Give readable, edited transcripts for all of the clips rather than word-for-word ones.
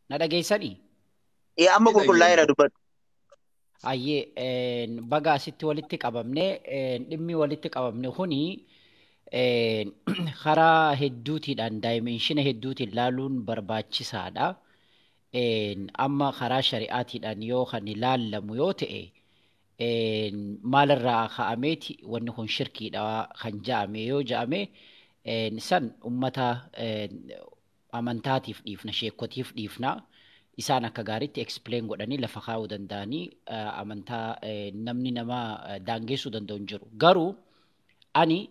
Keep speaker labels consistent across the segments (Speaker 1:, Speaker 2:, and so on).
Speaker 1: Na dhageessanii?
Speaker 2: Amma
Speaker 3: Ni
Speaker 2: qulqullaa'eera,
Speaker 3: dhageenya.
Speaker 2: Dubbadhu.
Speaker 1: Ayyee, baga asitti walitti qabamne. Dhimmi walitti qabamne kuni karaa hedduutiidhaan, dimension hedduutiin laaluun barbaachisaadha. Amma karaa shari'aatiidhaan yoo kan ilaallamu yoo ta'e, maalirraa ka'ameeti wanni kun shirkiidha kan ja'ame yoo ja'ame, san ummata amantaatiif dhiifna, sheekotiif dhiifna. Isaan akka gaariitti explain godhanii lafa kaa'uu danda'anii, amantaa namni nama daangeessuu danda'u hin jiru. Garuu ani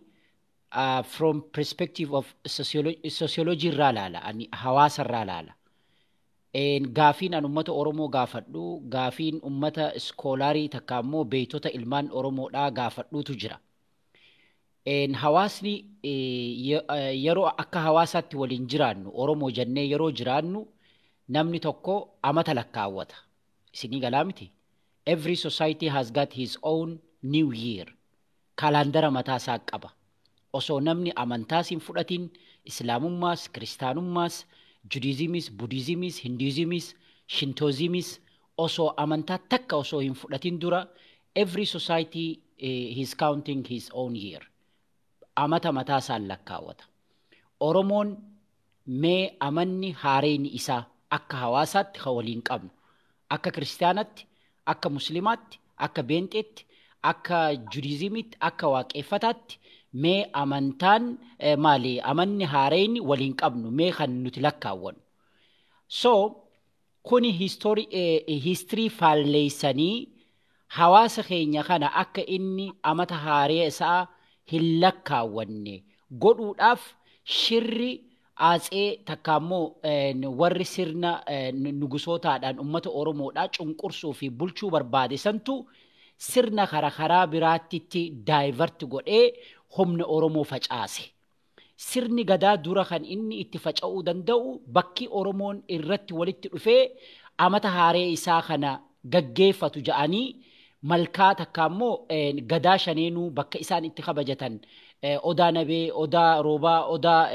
Speaker 1: from perspective of sociology irraa laala, ani hawaasa irraa laala. Gaafiin an ummata Oromoo gaafadhu, gaafiin ummata scholarii takka ammoo beektota ilmaan Oromoodhaa gaafadhuutu jira. Hawaasni yeroo akka hawaasaatti waliin jiraannu, Oromoo jennee yeroo jiraannu, namni tokko amata lakkaawwata. Isinii galaa miti? Every society has got his own new year. Kalaandara mataa isaa qaba. Osoo namni amantaas hin fudhatin, Islaamummaas, Kiristaanummaas, Judaismis, Buddhismis, Hinduismis, Shintoismis, osoo amantaa takka osoo hin fudhatin dura, every society is counting his own year. Amata mataa isaan lakkaawwata. Oromoon mee amanni haareen isaa akka hawaasaatti kan waliin qabnu, akka kiristaanatti, akka musliimaatti, akka beenxeetti, akka Judaismitti, akka waaqeffataatti, mee amantaan maali, amanni haareen waliin qabnu mee kan nuti lakkaawwannu? So kuni history faalleessanii hawaasa keenya kana akka inni amata haaree isaa hin lakkaawwanne godhuudhaaf shirri aatsee takka ammoo warri sirna nugusootaadhaan ummata Oromoodhaa cunqursuu fi bulchuu barbaade santu sirna karaa biraattitti divert godhee humna Oromoo facaase. Sirni gadaa dura kan inni itti faca'uu danda'u bakki Oromoon irratti walitti dhufee amata haaree isaa kana gaggeeffatu ja'anii malkaa takka ammoo gadaa shaneenuu bakka isaan itti kabajatan, Odaa Nabee, Odaa Roobaa, Odaa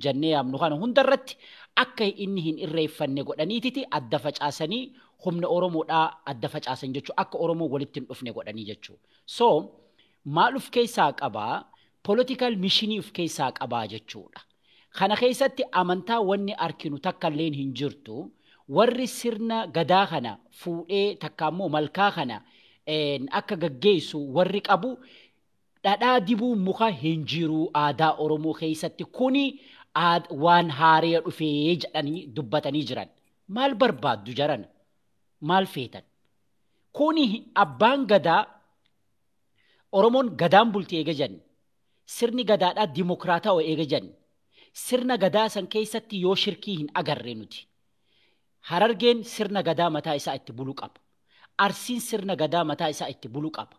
Speaker 1: jennee yaamnu kana hundarratti akka inni hin irreeffanne godhaniititi adda facaasanii humna Oromoodhaa adda facaasan jechuudha. Akka Oromoo walitti hin dhufne godhanii jechuudha. So maal of keessaa qabaa? Political missionii of keessaa qabaa jechuudha. Kana keessatti amantaa wanni arkinu takka illeen hin jirtu. Warri sirna gadaa kana fuudhee takka ammoo malkaa kana akka gaggeessu warri qabu, dhadhaa dibuu muka hin jiru aadaa Oromoo keessatti, kuni waan haaree dhufee jedhanii dubbatanii jiran. Maal barbaaddu jaran? Maal feetan? Kuni abbaan gadaa, Oromoon gadaan bulti eega jenne, sirni gadaadhaa dimokiraatawaa eega jenne, sirna gadaa san keessatti yoo shirkii hin agarre nuti. Harargeen sirna gadaa mataa isaa itti bulu qaba. Arsiin sirna gadaa mataa isaa itti bulu qaba.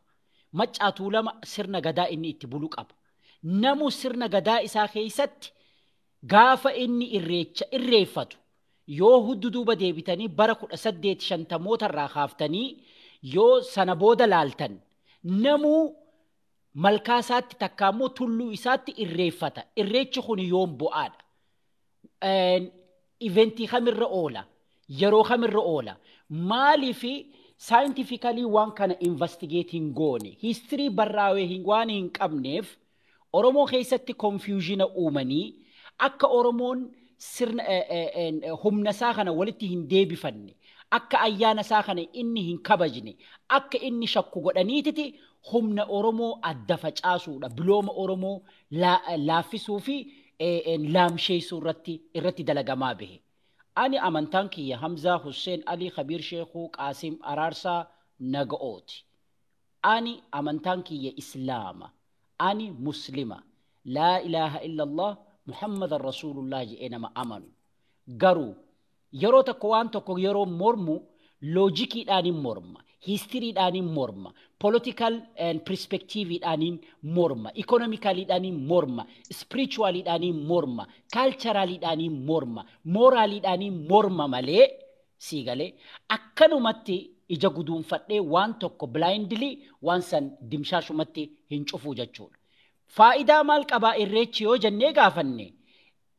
Speaker 1: Maccaa Tuulama sirna gadaa inni itti bulu qaba. Namu sirna gadaa isaa keessatti gaafa inni irreecha irreeffatu, yoo huddu duuba deebitanii bara 1850moota irraa kaaftanii yoo sana booda laaltan, namuu malkaa isaatti takka immoo tulluu isaatti irreeffata. Irreechi kun yoom bu'aadha? Eventii kamirra oola? Yeroo kamirra oola? Maaliifi scientifically waan kana investigate hin goone? History barraa'ee waan hin qabneef Oromoo keessatti confusion uumanii akka Oromoon sirna humna isaa kana walitti hin deebifanne, akka ayyaana isaa kana inni hin kabajne, akka inni shakku godhaniititi humna Oromoo adda facaasuudha. Bilooma Oromoo laaffisuu fi laamsheessuu irratti dalagamaa bahe. Ani amantaan kiyya Hamzaa Hussein Ali Khabiir Sheekuu Qaasim Araarsaa Naga'ooti. Ani amantaan kiyya Islaama. Ani Muslima. Laa ilaaha illallah Muhammadan Rasuulullah jedhee nama amanu. Garuu yeroo tokko waan tokko yeroo mormu logiciidhaan morma. Historydhaan morma. Political perspectiveidhaan morma. Economicallyidhaan morma. Spirituallyidhaan morma. Culturallyidhaan morma. Moraliidhaan morma malee, sii galee, akkanumatti ija guduunfadhee waan tokko blindly waan san dimshaashumatti hin cufuu jechuudha. Faayidaa maal qabaa irreechi yoo jennee gaafanne,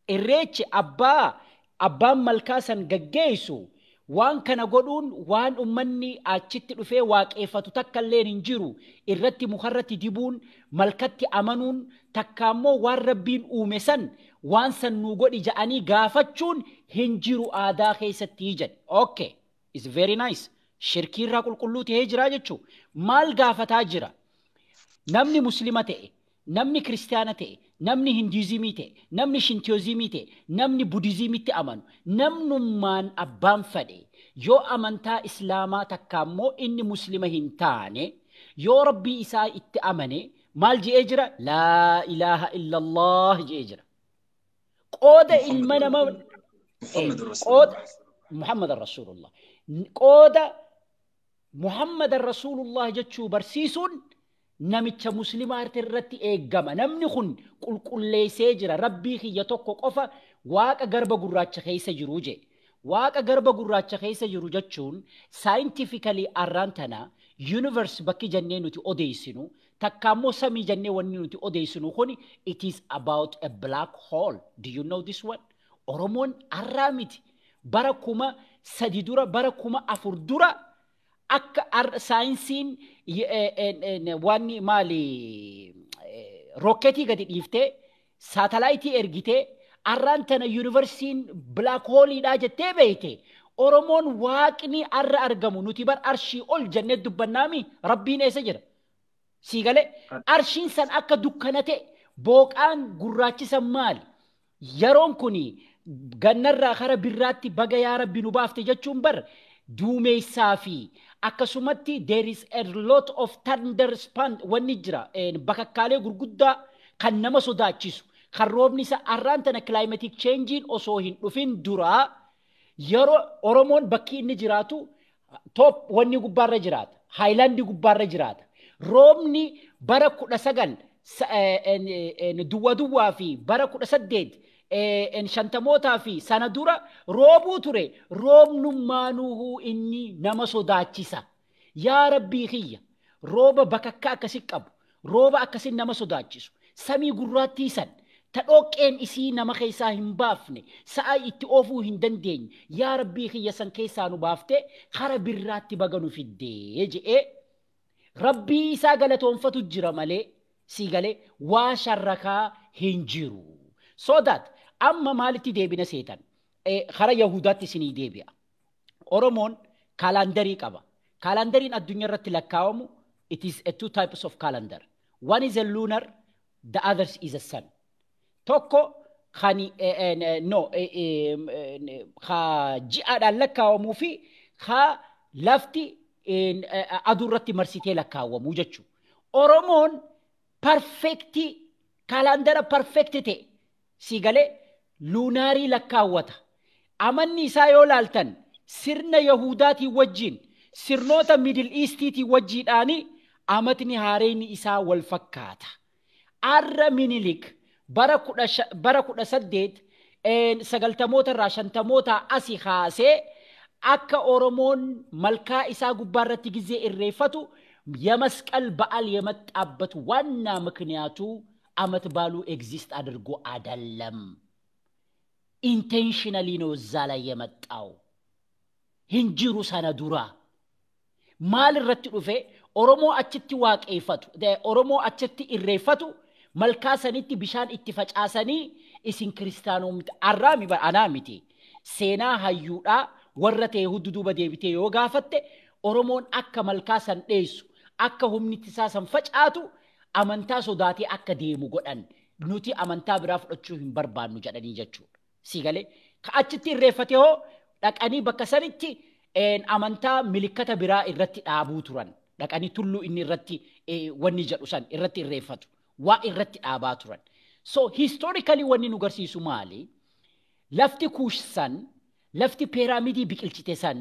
Speaker 1: irreechi abbaa Abbaan malkaa san gaggeessu waan kana godhuun waan ummanni achitti dhufee waaqeeffatu takka illee hin jiru. Irratti mukarratti dibuun, malkatti amanuun, takka ammoo waan Rabbiin uume san waan san nuu godhi ja'anii gaafachuun hin jiru aadaa keessatti jedhe. Okay, it's very nice. Shirkiirraa qulqulluu ta'ee jira jechuu. Maal gaafataa jira? Namni Muslima ta'e, namni Kiristaana ta'e, namni Hinduuzimii ta'e, namni Shintoozimii ta'e, namni Budizimitti amanu, namnummaan abbaan fedhe yoo amantaa Islaamaa takka ammoo inni Muslima hin taane, yoo Rabbii isaa itti amane, maal je'ee jira? Laa ilaaha illallah je'ee jira. Qooda ilma namaa
Speaker 2: Muhammad
Speaker 1: qooda
Speaker 2: Rasulullah.
Speaker 1: Muhammad Rasulullah. Qooda Muhammad Rasulullah jechuu barsiisuun namicha Muslimaa irratti eeggama. Namni kun qulqulleessee jira. Rabbii kiyya tokko qofa, Waaqa garba gurraacha keessa jiru je. Waaqa garba gurraacha keessa jiru jechuun scientifically arraan tana universe bakki jennee nuti odeessinu, takka ammoo samii jennee wanni nuti odeessinu kun, it is about a black hole. Do you know this one? Oromoon arraa miti. Bara 3000 dura, bara 4000 dura, akka saayinsiin wanni maali rooketii gadi dhiiftee, saatalaayitii ergitee, arraan tana yuunivarsiitiin black holeidha jettee beeyte. Oromoon Waaqni arra argamu, nuti bar arshii ol jennee dubbannaami, Rabbiin eessa jira? Sii galee, arshiin san akka dukkana ta'e, booqaan gurraachisan maali? Yeroon kuni gannarraa kara birraatti baga yaa Rabbi nu baafte jechuun bar duumessaa fi akkasumatti there is a lot of thunder span wanni jira, bakakkaalee gurguddaa kan nama sodaachisu, kan roobni isa arraan tana climatic changein osoo hin dhufin duraa, yeroo Oromoon bakki inni jiraatu top wanni gubbaarra jiraata, highlandii gubbaarra jiraata. Roobni bara 19 duwwa duwwaa fi bara 1850mootaa fi sana dura roobuu ture, roobnummaanuhu inni nama sodaachisa. Yaa Rabbii kiyya, rooba bakakka akkasi qabu, rooba akkasi nama sodaachisu, samii gurraattii san ta dhoqqeen isii nama keessaa hin baafne, sa'a itti oofuu hin dandeenye, yaa Rabbii kiyya san keessaa nu baaftee kara birraatti baga nu fiddee je'ee Rabbii isaa galatoonfatu jira malee, sii galee, waa sharrakaa hin jiru. So that amma maalitti deebina seetan? Kara Yahudaatti isinii deebi'a. Oromoon kaalandarii qaba. Kaalandariin addunyaa irratti lakkaawamu, it is a two types of calendar. One is a lunar, the others is a sun. Tokko kan no ka ji'aadhaan lakkaawamuu fi ka lafti aduu irratti marsitee lakkaawamuu jechuudha. Oromoon perfectii kaalandara perfect ta'e, si galee, lunarii lakkaawwata. Amanni isaa yoo laaltan sirna Yahudaatiin wajjin, sirnoota Middle Eastiitiin wajjiidhaani amatni haareenni isaa wal fakkaata. Arra Minilik bara 1890moota irraa 50moota asi kaasee akka Oromoon malkaa isaa gubbaarratti gizee irreeffatu የመስቀል በዓል የመጣበት ዋና ምክንያቱ አመት ባሉ exist አድርጎ አደለም። Intentionally ነው እዛ ላይ የመጣው። Hin jiru sana dura. Maal irratti dhufe? Oromoo achitti waaqeeffatu, Oromoo achitti irreeffatu, malkaa sanitti bishaan itti facaasanii isin kiristaanoo miti, arraa anaa miti. Seenaa hayyuudhaa warra ta'e hudduu duuba deebitee yoo gaafatte, Oromoon akka malkaa san dheessu, akka humni ittisaa san facaatu, amantaa sodaatee akka deemu godhan, nuti amantaa biraa fudhachuu hin barbaannu jedhanii jechuudha. Si galee, ka achitti irreeffate hoo dhaqanii bakka sanitti amantaa milikkata biraa irratti dhaabuu turan. Dhaqanii tulluu inni irratti wanni jedhu san irratti irreeffatu. Waa irratti dhaabaa turan. So historically wanni nu garsiisu maali? Lafti Kuush san, lafti peeraamidii biqilchite san,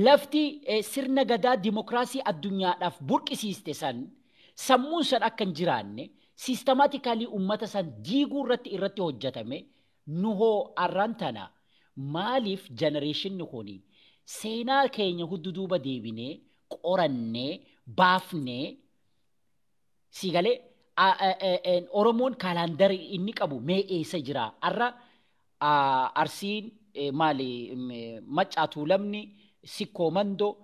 Speaker 1: lafti sirna gadaa dimokiraasii addunyaadhaaf burqisiiste san, sammuun san akka hin jiraanne systematically ummata san diiguu irratti hojjetame. Nu hoo arraan tana maaliif generationni kuni seenaa keenya huddu duuba deebinee qorannee baafnee, si galee, Oromoon kaalandarii inni qabu mee eessa jira? Arra Arsiin Maali, Maccaa Tuulamni, Sikkoo Mandoo,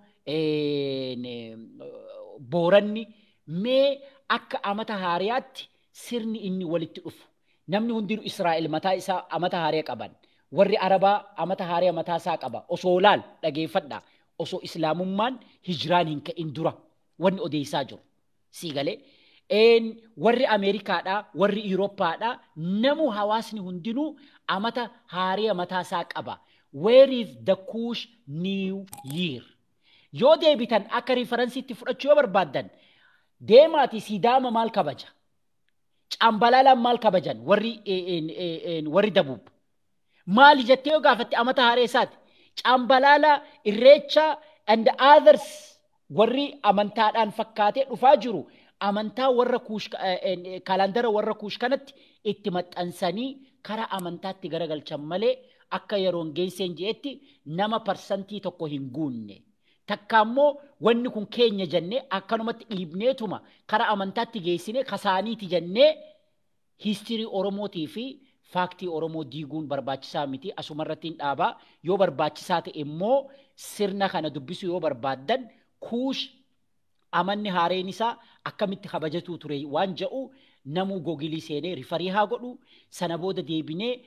Speaker 1: Booranni mee akka amata haariyaatti sirni inni walitti dhufu. Namni hundinuu Israa'el mataa isaa amata haariyaa qaban. Warri Arabaa amata haariyaa mataa isaa qaba. Osoo laal dhageeffadha. Osoo Islaamummaan hijiraan hin ka'in dura wanni odeessaa jiru. Sii galee. Warri Ameerikaadhaa, warri Yuurooppaadhaa, namu hawaasni hundinuu amata haariyaa mataa isaa qaba. Where is the Kush New Year? Yoo deebitan akka reference iitti fudhachuu yoo barbaaddan, deemaati Sidaama maal kabaja? Cambalaalaan maal kabajan warri Dabuub? Maali jettee yoo gaafatte amata haaree isaati. Cambalaala, Irreecha and others warri amantaadhaan fakkaatee dhufaa jiru amantaa warra Kuush, kaalandara warra Kuush kanatti itti maxxansanii karaa amantaatti garagalchan malee akka yeroon geesseen je'etti nama 1% hin guunne. Takka immoo wanni kun keenya jennee akkanumatti dhiibneetuma karaa amantaatti geessine kasaaniiti jennee history Oromootii fi fact ii Oromoo diiguun barbaachisaa miti. Asumarratti hin dhaabaa. Yoo barbaachisaa ta'e immoo sirna kana dubbisuu yoo barbaaddan, Kuush amanni haareen isaa akkamitti kabajatuu ture waan jedhu namuu Google ii seenee refer ii haa godhu. Sana booda deebinee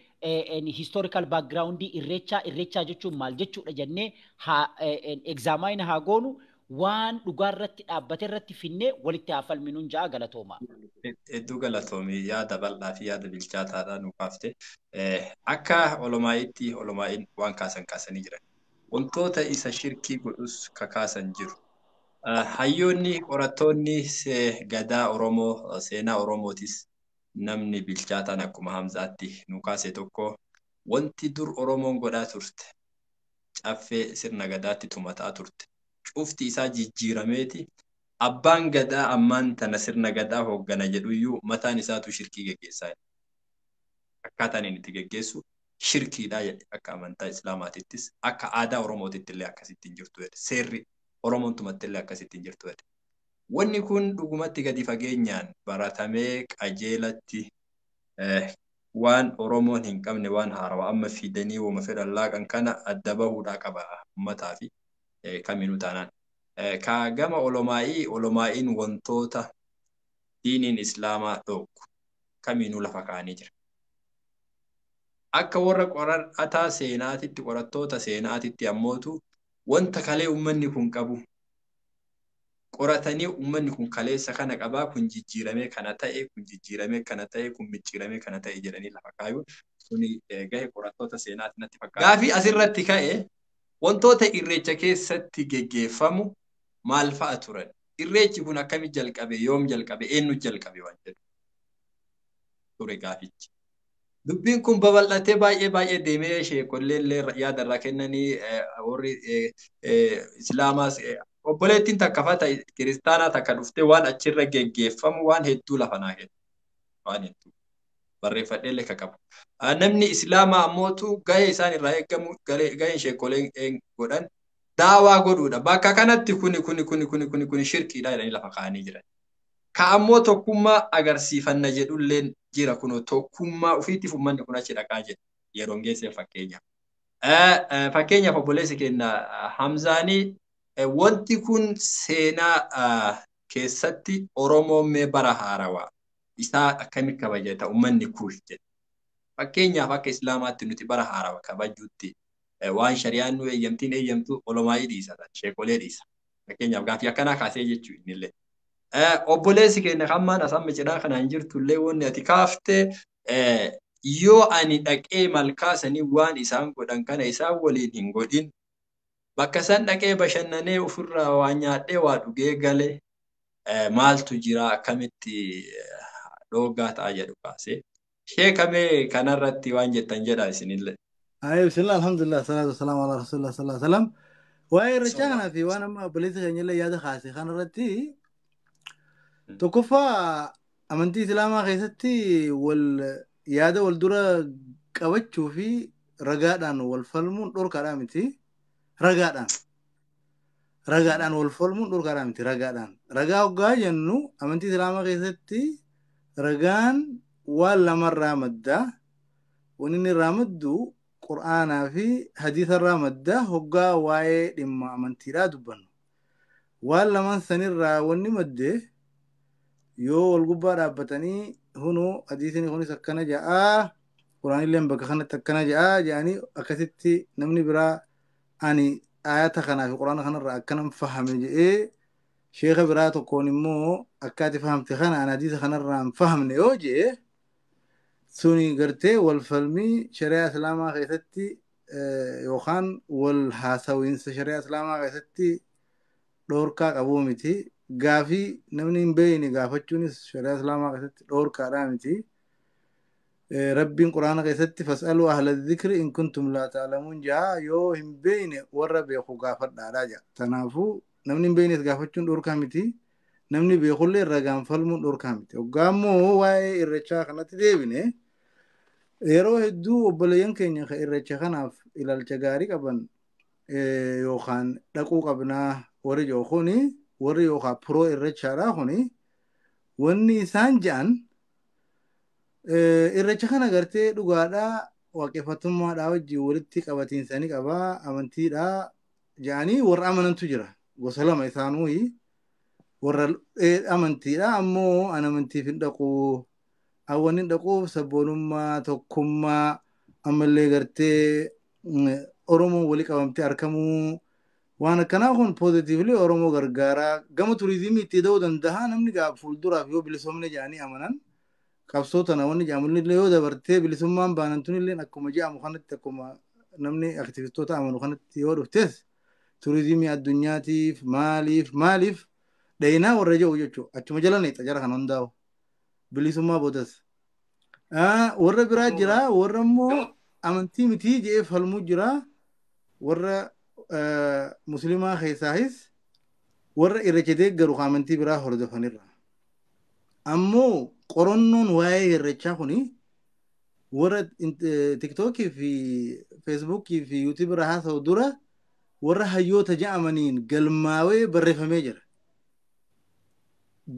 Speaker 1: historical background Irreechaa, Irreechaa jechuun maal jechuudha jennee haa examine haa goonu. Waan dhugaa irratti dhaabbate irratti finnee walitti haa falminuun ja'a. Galatooma.
Speaker 2: Hedduu galatoomii, yaada bal'aa fi yaada bilchaataadhaan nu kaafte. Akka olomaa'itti olomaa'iin waan kaasan kaasanii jiran. Wantoota isa shirkii godhus kakaasan jiru. Hayyoonni qorattoonni gadaa Oromoo, seenaa Oromootis, namni bilchaataan akkuma Hamzaatti nu kaase tokko, wanti dur Oromoon godhaa turte, caffee sirna gadaatti tumataa turte, cufti isaa jijjiirameeti abbaan gadaa ammaan tana sirna gadaa hooggana jedhuyyuu mataan isaatu shirkii geggeessaa jira. Akkaataan inni itti geggeessu shirkiidha jedhe. Akka amantaa Islaamaatittis akka aadaa Oromootitti illee akkasitti hin jirtu jedhe. Seerri Oromoon tumatti illee akkasitti hin jirtu jedhe. Wanni kun dhugumatti gadi fageenyaan baratamee qajeelatti waan Oromoon hin qabne, waan haarawaa amma fidanii wama fedhan laaqan kana adda bahuudhaa qaba uummataa fi kamiinuu taanaan. Ka gama olomaa'ii, olomaa'iin wantoota diiniin Islaamaa dhooggu kamiinuu lafa kaa'anii jira. Akka warra qorataa seenaatitti, qorattoota seenaatitti ammootu wanta kalee uummanni kun qabu qoratanii, uummanni kun kaleessa kana qabaa, kun jijjiiramee kana ta'e, kun jijjiiramee kana ta'e, kun micciiramee kana ta'e jedhanii lafa kaayuun suni gahe qorattoota seenaati natti fakkaata. Gaafii asirratti ka'e, wantoota Irreecha keessatti geggeeffamu maal fa'a turan? Irreechi kun akkamitti jalqabe? Yoom jalqabe? Eenyu jalqabe? Waan jedhu ture gaafichi. Dubbiin kun babal'atee baay'ee baay'ee deemee sheekollee illee yaada irraa kennanii, warri Islaamaas, obboleettiin takka fata kiristaanaa takka dhuftee waan achirra geggeeffamu waan hedduu lafa naa kennu. Waan hedduu barreeffadhee illee qabu. Namni Islaamaa ammootu gahee isaan irraa eegamu, gaheen sheekoleen godhan daawaa godhuudha. Bakka kanatti kuni kuni kuni kuni kuni kuni shirkiidha jedhanii lafa kaa'anii jiran. Ka ammoo tokkummaa agarsiifanna jedhulleen jira, kunoo tokkummaa ofiitiif uummanni kun achi dhaqaa jedhe yeroon geessee fakkeenyaaf. Fakkeenyaaf obboleessi keenya Hamzaanii, wanti kun seenaa keessatti Oromoon mee bara haarawaa isaa akkamitti kabajata uummanni Kuush jedhe. Fakkeenyaaf akka Islaamaatti nuti bara haarawaa kabajuutti waan shari'aan nu eeyyamtiin eeyyamtu olomaayii dhiisa, sheekolee dhiisa. Fakkeenyaaf gaafii akkanaa kaasee jechuu innillee. Obboleessi keenya hammaan asamma cidhaa kanaan jirtullee wanni ati kaafte, yoo ani dhaqee malkaa sanii waan isaan godhan kana isaan waliin hin godhin, bakka san dhaqee bashannanee ofirraa waa nyaadhee waa dhugee gale maaltu jira, akkamitti dhoogaa ta'a jedhu kaasee. Sheekamee kanarratti waan jettan jedha isinillee.
Speaker 3: Ayi, bismillah, alhamdulillah, salaatu wasalaamu ala rasulillah sallallahu alaihi wasallam. Waa'ee Irreechaa kanaa fi waan amma obboleessi keenya illee yaada kaase kanarratti, tokkoffaa amantii Islaamaa keessatti wal yaada wal dura qabachuu fi ragaadhaan wal falmuun dhorkaadhaa miti. Ragaadhaan. Ragaadhaan wal falmuun dhorkaadhaa miti, ragaadhaan. Ragaa hoggaa jennu, amantii Islaamaa keessatti ragaan waan lamarraa madda. Wanni inni irraa maddu Qur'aanaa fi hadiisarraa madda hoggaa waa'ee dhimma amantiidhaa dubbannu. Waan lamaan sanirraa wanni madde yoo wal gubbaa dhaabbatanii hunoo hadiisni kunis akkana ja'aa Qur'aanilleen bakka kanatti akkana ja'aa jedhanii akkasitti namni biraa ani ayata kanaa fi Qur'aana kanarraa akkanan fahame jedhee sheeka biraa tokkoon immoo akka ati fahamte kana ani hadiisa kanarraa hin fahamne yoo jedhe suni gartee wal falmii shari'aa islaamaa keessatti yookaan wal haasawiinsa shari'aa islaamaa keessatti dhoorkaa qabuu miti. Gaafii namni hin beekne gaafachuunis shari'aa islaamaa keessatti dhoorkaadhaa miti. Rabbiin Quraana keessatti fas'aluu ahla dhikri in kuntum laa ta'lamuun ja'a yoo hin beekne warra beeku gaafadhaadhaa ja'a. Kanaafuu namni hin beeknes gaafachuun dhoorkaa miti. Namni beekullee ragaan falmuun dhoorkaa miti. Hoggaa immoo waa'ee irreechaa kanatti deebine yeroo hedduu obboleeyyan keenya kan irreecha kanaaf ilaalcha gaarii qaban yookaan dhaquu qabnaa warri jiru kuni warri yookaan pro irreechaadhaa kuni wanni isaan ja'an irreecha kana gartee dhugaadhaa waaqeffatummaadhaa wajjin walitti qabatiinsanii qabaa amantiidhaa ja'anii warra amanantu jira gosa lama isaanuyi warra amantiidha ammoo an amantiif hin dhaqu hawwan hin dhaquuf sabboonummaa tokkummaa ammallee gartee Oromoon walii qabamtee argamuu waan akkanaa kun positively Oromoo gargaaraa gama turizimii itti ta'uu danda'a namni gaa fuulduraaf yoo bilisoomne jedhanii amanan qabsoo tana wanni jedhamullee yoo dabartee bilisummaan baanan tunillee akkuma jedhamu kanatti akkuma namni aktivistoota amanu kanatti yoo dhuftes turizimii addunyaatiif maaliif maaliif dhayinaa warra jedhu jechuudha achuma jala neexa jara kan hundaa'u bilisummaa boodas. Warra biraa jira warra immoo amantii mitii jedhee falmuu jira warra musliimaa keessaayis warra irreecha deeggaru amantii biraa hordofanirra. Ammoo qorannoon waa'ee irreechaa kuni warra tiktookii fi feesbuukii fi yuutuubii irra haasa'u dura warra hayyoota jedhamaniin galmaawee barreeffamee jira.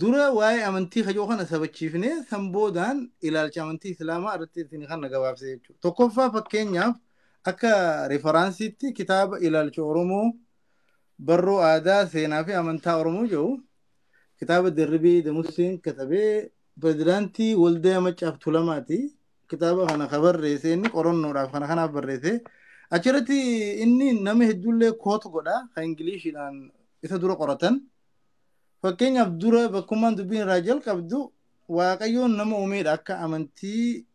Speaker 3: Dura waa'ee amantii kajoo kana sabachiifnee san boodaan ilaalcha amantii islaamaa irratti isin kana gabaabse jechuudha. Tokkoffaa fakkeenyaaf akka referansiitti kitaaba ilaalcha Oromoo barroo aadaa seenaa fi amantaa Oromoo jedhu kitaaba Dirribii Damuseen katabee pirezidaantii Waldaa Maccaaf Tulamaati. Kitaaba kana ka barreesse inni qorannoodhaaf kana kanaaf barreesse. Achirratti inni nama hedduullee quote godha kan Ingiliishiidhaan isa dura qoratan. Fakkeenyaaf dura bakkummaan dubbiin irraa jalqabdu Waaqayyoon nama uumeedha akka amantii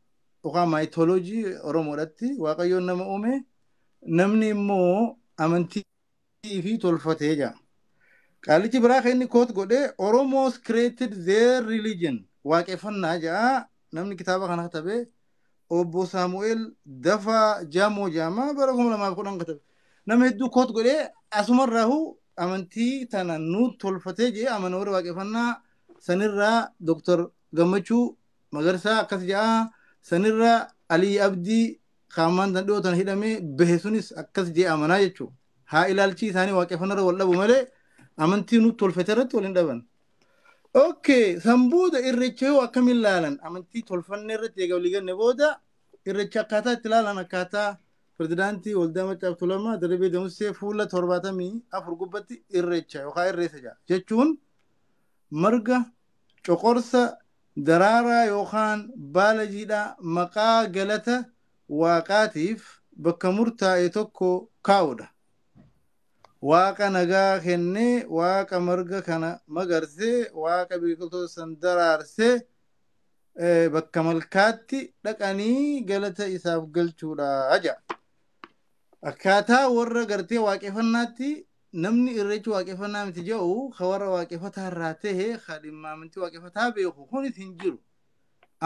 Speaker 3: yookaan mythology Oromoodhaatti Waaqayyoon nama uume namni immoo amantii fi tolfatee jira. Qaalichi biraa kan inni quote godhee Oromos created their religion waaqeffannaa jedha namni kitaaba kana katabee obbo Saamu'eel Dafaa Jaamoo jedhama bara 2010 katabe. Nama hedduu quote godhee asumarraahu amantii tana nu tolfatee jee amana warra waaqeffannaa sanirraa Dr. Gammachuu Magarsaa akkas jedha sanirraa Alii Abdii kaamaan tan dhiyoo tana hidhamee bahe sunis akkas jee amanaa jechuudha. Haa ilaalchi isaanii waaqeffannarra wal dhabu malee amantii nu tolfate irratti wal hin dhaban. Okay, san booda irreecha yoo akkamiin ilaalan amantii tolfanne irratti eega walii ganne booda irreecha akkaataa itti ilaalan akkaataa pirezidaantii Waldaa Maccaaf Tuulamaa Dirribii Damusee fuula 74 gubbatti irreecha yookaan irreessa jedha jechuun marga coqorsa daraaraa yookaan baala jiidhaa maqaa galata waaqaatiif bakka murtaa'e tokko kaa'udha. Waaqa nagaa kennee waaqa marga kana magarsee waaqa biqiltoota san daraarsee bakka malkaatti dhaqanii galata isaaf galchuudha jedha. Akkaataa warra gartee waaqeffannaatti namni irreechi waaqeffannaa miti jedhu ka warra waaqeffataa irraa tahe ka dhimma amantii waaqeffataa beeku kunis hin jiru.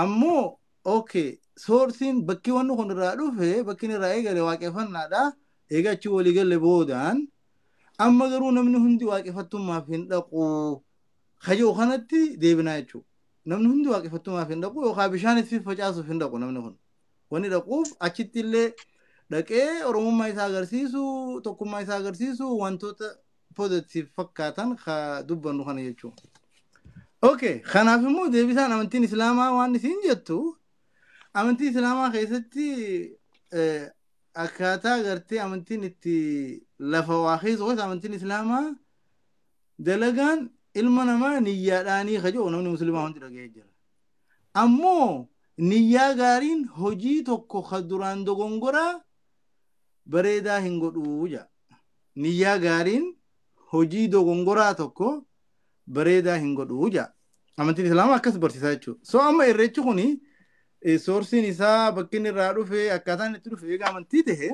Speaker 3: Ammoo okay soorsiin bakki wanni kun irraa dhufe bakki inni irraa eegale waaqeffannaadha. Egaa achi walii galle boodaan amma garuu namni hundi waaqeffattummaaf hin dhaqu kajoo kanatti deebinaa jechuudha. Namni hundi waaqeffattummaaf hin dhaqu yookaan bishaan itti facaasuuf hin dhaqu namni kun. Wanni dhaquuf achitti illee dhaqee oromummaa isaa agarsiisu tokkummaa isaa agarsiisu wantoota positive fakkaatan ka dubbannu kana jechuudha. Okay, kanaaf immoo deebisaan amantiin islaamaa waan isin jettu amantii islaamaa keessatti Akkaataa gartee amantiin itti lafa waa keessa qosa amantiin islaamaa dalagaan ilma namaa niyyaadhaanii kajoo namni musliimaa hundi dhaga'ee jira. Ammoo niyyaa gaariin hojii tokko ka duraan dogongoraa bareedaa hin godhuu jedha. Niyyaa gaariin hojii dogongoraa tokko bareedaa hin godhuu jedha. Amantiin islaamaa akkas barsiisaa jechuudha. So amma irreechi kuni sourceiin isaa, bakki inni irraa dhufe, akkaataan itti dhufe egaa amantii ta'e,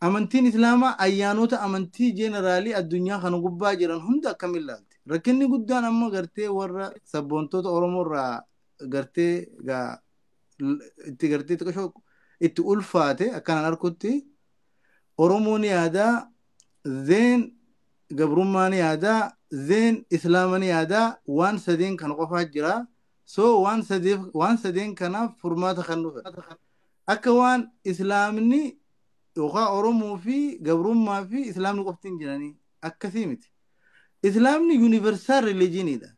Speaker 3: amantiin islaamaa ayyaanota amantii generalii addunyaa kana gubbaa jiran hunda akkamiin ilaalti? Rakkinni guddaan amma gartee warra sabboontoota Oromoo irraa gartee gaa itti gartee xiqqashoo itti ulfaate akkanaan arkutti, Oromoon yaadaa zeen gabrummaa ni yaadaa, zeen islaama ni yaadaa, waan sadeen kana qofaa jira. So waan sadeef, waan sadeen kanaaf furmaata kan dhufe. Akka waan islaamni yookaan Oromoo fi gabrummaa fi islaamni qofti hin jiranii akkasii miti. Islaamni universal religioniidha.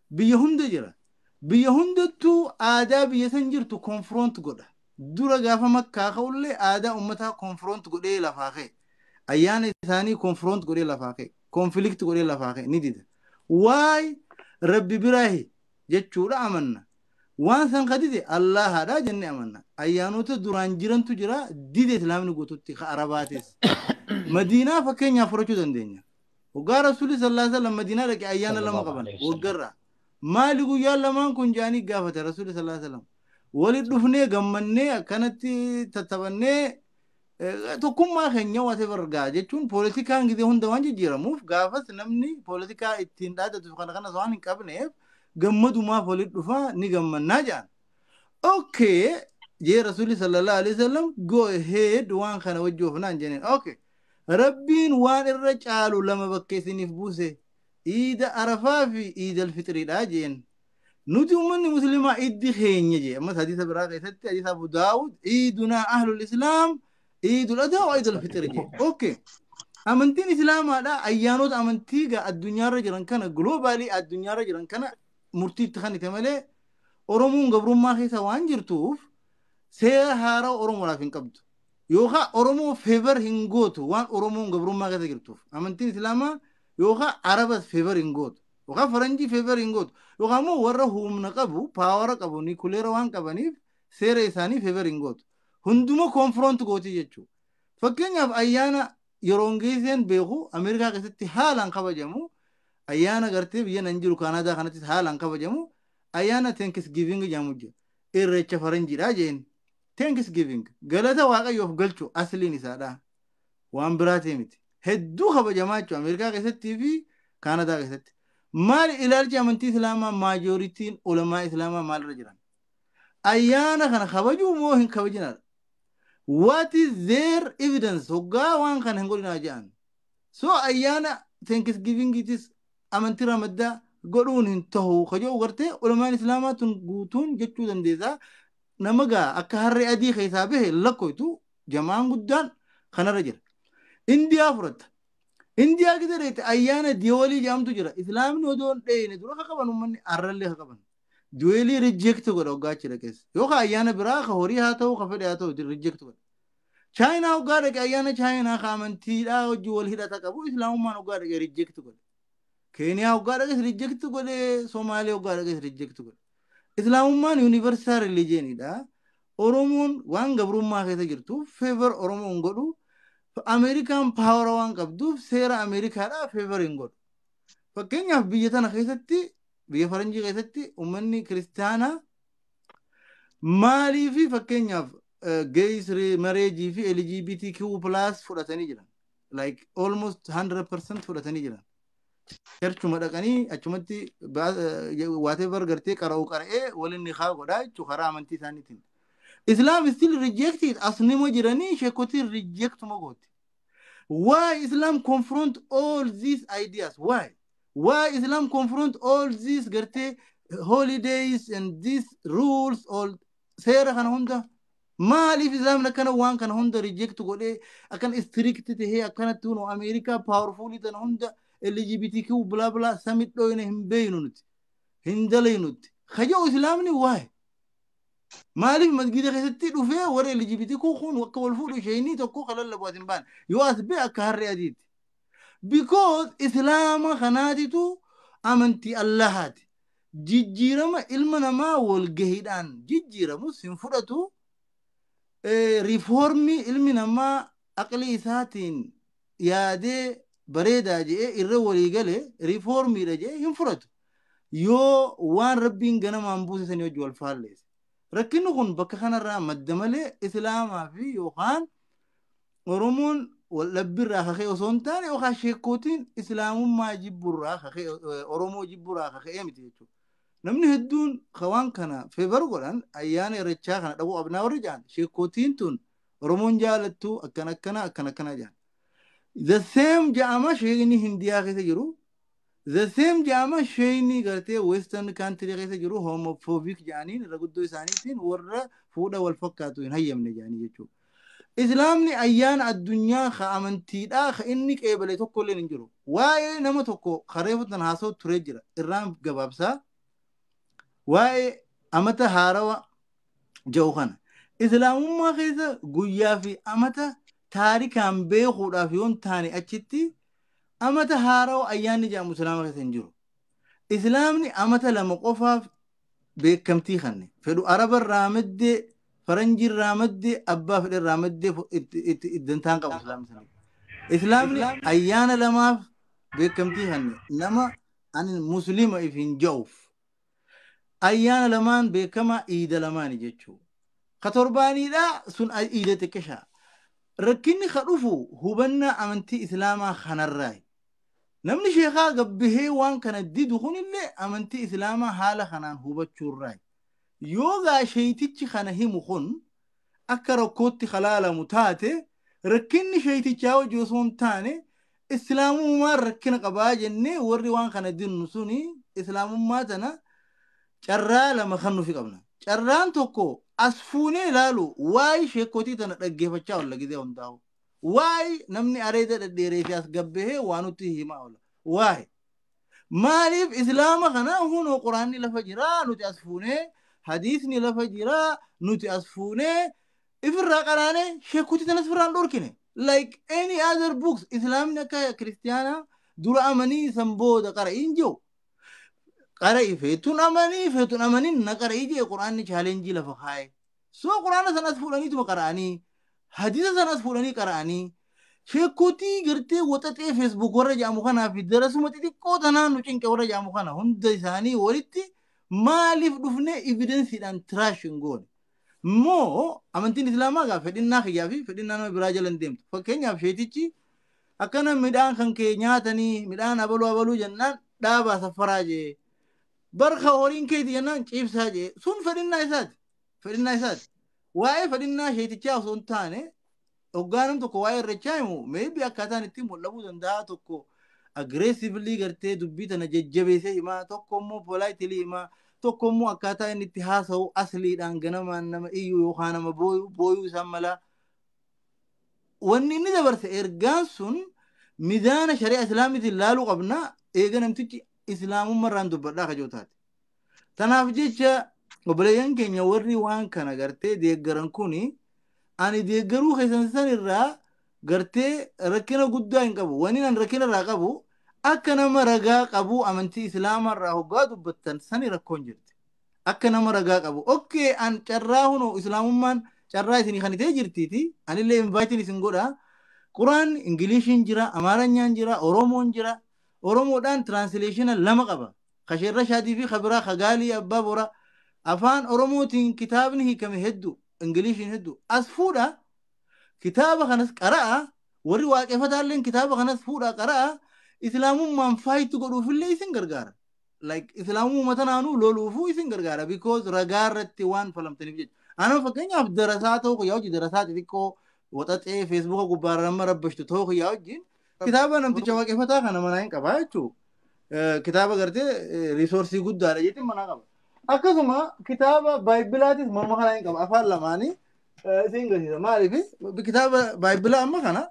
Speaker 3: Biyya hunda jira. Biyya hundattuu aadaa biyya san jirtu confront godha. Dura gaafa Makkaa ka'ullee aadaa uummataa confront godhee lafaa ka'e. Ayyaana isaanii confront godhee lafaa ka'e. Conflict godhee lafaa ka'e ni dida. Waay Rabbi biraahi jechuudha amanna. Waan san ka dide Allahaadha jennee amanna. Ayyaanota duraan jirantu jira, dide islaamni guututti ka Arabaatis. Madiinaa fakkeenyaaf fudhachuu dandeenya. Waggaa Rasuulli sallallahu alaihi wasallam Madiinaa dhaqe ayyaana lama
Speaker 1: Sallallahu
Speaker 3: qaban
Speaker 1: alaihi wasallam.
Speaker 3: waggarraa. Maali guyyaan lamaan kun jedhanii gaafate Rasuulli sallallahu alaihi wasallam. Walitti dhufnee gammannee akkanatti tattaphannee tokkummaa keenya whatever gaa jechuun, poolitikaan gizee hunda waan jijjiiramuuf, gaafas namni poolitikaa ittiin dhaadatu kana kanas waan hin qabneef, gammadumaaf walitti dhufaa ni gammannaa jedhan. Okay, jee Rasuulli sallallahu alaihi wasallam, go ahead, waan kana wajji oofnaan jenneen. Okay. Rabbiin waan irra caalu lama bakka isiniif buuse, Iida Arafaa fi Iida Alfixriidha jeen. Nuti uummanni musliimaa iddi keenya jee. Ammas hadiisa biraa keessatti, hadiisa Abu Daawud, iidunaa ahlul islaam Iidul Adhaa wa Iidul Fixri jee. Okay. Amantiin islaamaadha ayyaanota amantii gaa addunyaarra jiran kana, globalii addunyaarra jiran kana murtii itti kennite malee, Oromoon gabrummaa keessa waan jirtuuf seera haaraa Oromoodhaaf hin qabdu. Yookaan Oromoo favor hin gootu waan Oromoon gabrummaa keessa jirtuuf. Amantiin islaamaa yookaan Arabas favor hin gootu. Yookaan Faranjii favor hin gootu. Yookaan immoo warra humna qabu, power qabu, nuclear waan qabaniif seera isaanii favor hin gootu. Hunduma confront gooti jechuudha. Fakkeenyaaf ayyaana yeroo geesseen beeku Ameerikaa keessatti haalaan kabajamu, ayyaana gartee biyya nan jiru Kaanaadaa kanattis haalaan kabajamu, ayyaana Thanksgiving jedhamu jira. Irreecha faranjiidha jeen. Thanksgiving galata Waaqayyoof galchu asliin isaadha. Waan biraatii miti. Hedduu kabajamaa jechuudha Ameerikaa keessattii fi Kaanadaa keessatti. Maali ilaalchi amantii islaamaa, majorityn ulamaa islaamaa maalirra jiran? Ayyaana kana kabajuu moo hin kabajinaadha? What is their evidence? Hoggaa waan kana hin godhinaa jedhan. So ayyaana Thanksgiving itis amantii ramaddaa godhuun hin ta'u kajoo gartee ulamaan islaamaa tun guutuun jechuu dandeessaa. Nama gaa akka harree adii keessaa bahe lakkoytu jamaan guddaan kanarra jira. Indiyaa fudhatta. Indiyaa gida dheete ayyaana Diyoolii jedhamtu jira. Islaamni odoo hin dheeyne dura ka qaban, uummanni arrallee ka qaban. Diyoolii reject godha hoggaa achi dhaqeessa. Yookaan ayyaana biraa ka horii haa ta'u, ka fedhe haa ta'u, reject godha. Chaayinaa hoggaa dhaqe, ayyaana Chaayinaa ka amantiidhaa hojii wal hidhata qabu islaamummaan hoggaa dhaqe reject godha. Keeniyaa hoggaa dhaqes reject godhe, Somaaliyaa hoggaa dhaqes reject godhe. Islaamummaan universal religioniidha. Oromoon waan gabrummaa keessa jirtuuf favor Oromoo hin godhu. Ameerikaan power waan qabduuf seera Ameerikaadhaa favor hin godhu. Fakkeenyaaf biyya tana keessatti, biyya faranjii keessatti, uummanni kiristaanaa maalii fi fakkeenyaaf gay marriage fi LGBTQ+ fudhatanii jiran. Like almost 100% fudhatanii jiran. Churchuma dhaqanii achumatti whatever gartee qara'u qara'ee waliin ni haa godhaa jechuudha karaa amantii isaaniitiin. Islam still rejected, asnima jiranii sheekotiin rejectuma gooti. Why Islam confront all these ideas? Why? Why Islam confront all these gartee holidays and these rules, all seera kana hunda? Maaliif Islaamni akkana waan kana hunda reject godhee, akkana strict tahee, akkanatti hunu Ameerikaa powerfulii tana hunda LGBTQ bla bla samit dhoyne hin beeynu nuti, hin dalaynu nuti kaja'u Islaamni? Why? Maaliif masgiida keessatti dhufee warra LGBTQ kun akka wal fuudhu isheenii tokko kan lallabu as hin baane. Yoo as ba'e akka harree adiiti. Because Islaama kanaatitu amantii Allahaati. Jijjiirama ilma namaa walgahiidhaan jijjiiramus hin fudhatu. Riifoormii ilmi namaa aqlii isaatiin yaadee bareedaa jedhee irra walii gale riifoormiidha jedhee hin fudhatu. Yoo waan Rabbiin ganamaan buuse sanii wajji wal faalleesse. Rakkinni kun bakka kanarraa madda malee Islaamaa fi yookaan Oromoon wal dhabbiirraa kaka'e osoo hin taane yookaan sheekootiin Islaamummaa jibburraa kaka'e, Oromoo jibburraa kaka'ee miti jechuudha. Namni hedduun waan kana feebar godhan ayyaana Irreechaa kana dhaquu qabnaa warri jedhan sheekootiin tun Oromoon jaalattu akkana akkana akkana akkana jedhan. The same jedhama sheekni Hindiyaa keessa jiru. The same jedhama sheekni gartee Western country keessa jiru homophobic jedhaniin irra guddoo isaaniitiin warra fuudha wal fakkaatu hin hayyamne jedhanii jechuudha. Islaamni ayyaana addunyaa ka amantiidhaa ka inni qeebale tokko illee hin jiru. Waa'ee nama tokko kareeffatan haasa'u turee jira. Irraan gabaabsaa. Waa'ee amata haarawa jedhu kana. Islaamummaa keessa guyyaa fi amata taarikaan beekuudhaaf yoo hin taane achitti amata haarawa ayyaanni jedhamu Islaama keessa hin jiru. Islaamni amata lama qofaaf beekamtii kanne. Fedhu Araba irraa maddee, Faranjii irraa maddee, abbaa fedhe irraa maddee itti dantaan qabu Islaamni sana. Islaamni ayyaana lamaaf beekamtii kanne. Nama ani Muslima if hin ja'uuf. Ayyaana lamaan beekamaa iida lamaani jechuudha. Ka torbaaniidhaa sun iida xiqqishaa. Rakkinni ka dhufu hubannaa amantii Islaamaa kanarraayi. Namni sheekaa gabbihee waan kana didu kunillee amantii Islaamaa haala kanaan hubachuurraayi. Yoo gaa sheeytichi kana himu kun akka rakkootti kalaalamu taate rakkinni sheeytichaa wajji osoo hin taane Islaamummaan rakkina qabaa jennee warri waan kana dinnu suni Islaamummaa tana carraa lama kan nufi qabna. Carraan tokko as fuunee ilaalu waa'ee sheekotii tana dhaggeeffachaa oolla gizee hundaa'u. Waa'ee namni areeda dhedheeree fi as gabbahee waa nutti himaa oola. Waa'ee maaliif Islaama kana hunoo Quraanni lafa jiraa nuti as fuunee, hadiisni lafa jiraa nuti as fuunee ifirraa qaraanee sheekotii tanas ifirraa hin dhorkine. Like any other books, Islaamni akka kiristiyaanaa dura amanii san booda qara'iin jiru. Qara'i feetuun amanii feetuun amaniin na qara'ii jee Quraanni chaalenjii lafa kaa'e. So Quraana sanas fuudhaniituma qara'anii, hadiisa sanas fuudhanii qara'anii, sheekotii gartee waxaxee Facebook warra jedhamu kanaa fi darasuma xixiqqoo tanaan nu cinqe warra jedhamu kana hunda isaanii walitti maaliif dhufnee evidensiidhaan tiraash hin goone? Immoo amantiin Islaamaa gaa fedhinnaa kiyyaa fi fedhinnaa nama biraa jala hin deemtu. Fakkeenyaaf sheetichi akkana midhaan kan kee nyaatanii midhaan abaluu abaluu jennaan dhaabaa saffaraa jee. Barka horiin keeti jennaan ciibsaa jee. Sun fedhinnaa isaati. Fedhinnaa isaati. Waa'ee fedhinnaa sheetichaa osoo hin taane hoggaa nam tokko waa'ee Irreechaa himu maybe akkaataan ittiin mul'abuu danda'a, tokko aggressively gartee dubbii tana jajjabeessee himaa, tokko immoo politely himaa, tokko immoo akkaataa inni itti haasa'u asliidhaan ganamaan nama iyyuu yookaan nama booyuu isaan mala. Wanni inni dabarse ergaan sun mizaana shari'a Islaamiitiin laaluu qabna, eega namtichi Islaamummaarraan dubbadhaa kajoo taate. Tanaaf jecha obboleeyyan keenya warri waan kana gartee deeggaran kuni ani deeggaruu keessan san irraa gartee rakkina guddaa hin qabu. Wani an rakkina irraa qabu akka nama ragaa qabu amantii Islaamaa irraa hoggaa dubbattan sani rakkoon jirti. Akka nama ragaa qabu. Okay, an carraa hunoo Islaamummaan carraa isinii kan itee jirtiiti. Anillee invaayitiin isin godha. Quraan Ingiliishiin jira, Amaaranyaan jira, Oromoon jira. Oromoodhaan translationa lama qaba. Kasheerra Shaadii fi Kabiraa Kagaalii Abbaa Bora. Afaan Oromootiin kitaabni hiikame hedduu, Ingiliishiin hedduu. As fuudha. Kitaaba kanas qara'a. Warri waaqeffataalleen kitaaba kanas fuudha qara'a. Islaamummaan faayitu godhuufillee isin gargaara. Like Islaamummaa tanaanuu loluufuu isin gargaara. Because ragaa irratti waan falamtaniif jecha. Anama fakkeenyaaf darasaa ta'uu kiyyaa hojii darasaa xixiqqoo waxaxee Feesbuuka gubbaarra nama rabbashtu ta'uu kiyyaa wajjin kitaaba namticha waaqeffataa kana manaa hin qabaa jechuudha. Kitaaba gartee resource guddaadha jechuun manaa qaba. Akkasuma kitaaba baayibilaatis morma kanaa hin qaba. Afaan lamaanii isin garsiisa. Maaliif kitaaba baayibilaa amma kana,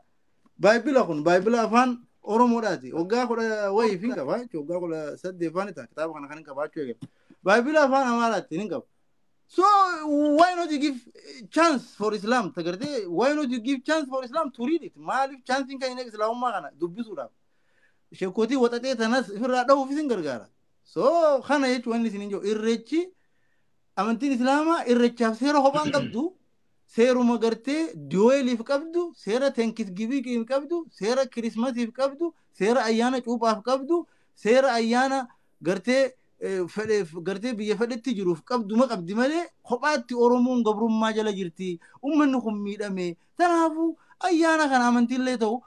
Speaker 3: baayibila kun baayibila afaan Oromoodhaati. Waggaa 10 wayii fi qaba jechuudha. Waggaa 18 ta'a kitaaba kana kan hin qabaachuu eegale. Baayibila afaan Amaaraatti hin qaba. So why not you give chance for Islam? Tagartee why not you give chance for Islam to read it? Maaliif chaansiin kan inni Islaamummaa kana dubbisuudhaaf? Sheekootii waxaxee tanas ofirraa dhahuuf isin gargaara. So kana jechuun wanni isin jiru irreechi amantiin Islaamaa irreechaaf seera kophaan qabdu, seeruma gartee Diwaaliif qabdu, seera Thanksgivingiif qabdu, seera Kirismasiif qabdu, seera ayyaana cuuphaaf qabdu, seera ayyaana gartee fedheef gartee biyya fedhetti jiruuf qabduma qabdi malee kophaatti Oromoon gabrummaa jala jirti. Uummanni kun miidhame. Kanaafuu ayyaana kana amantiillee ta'u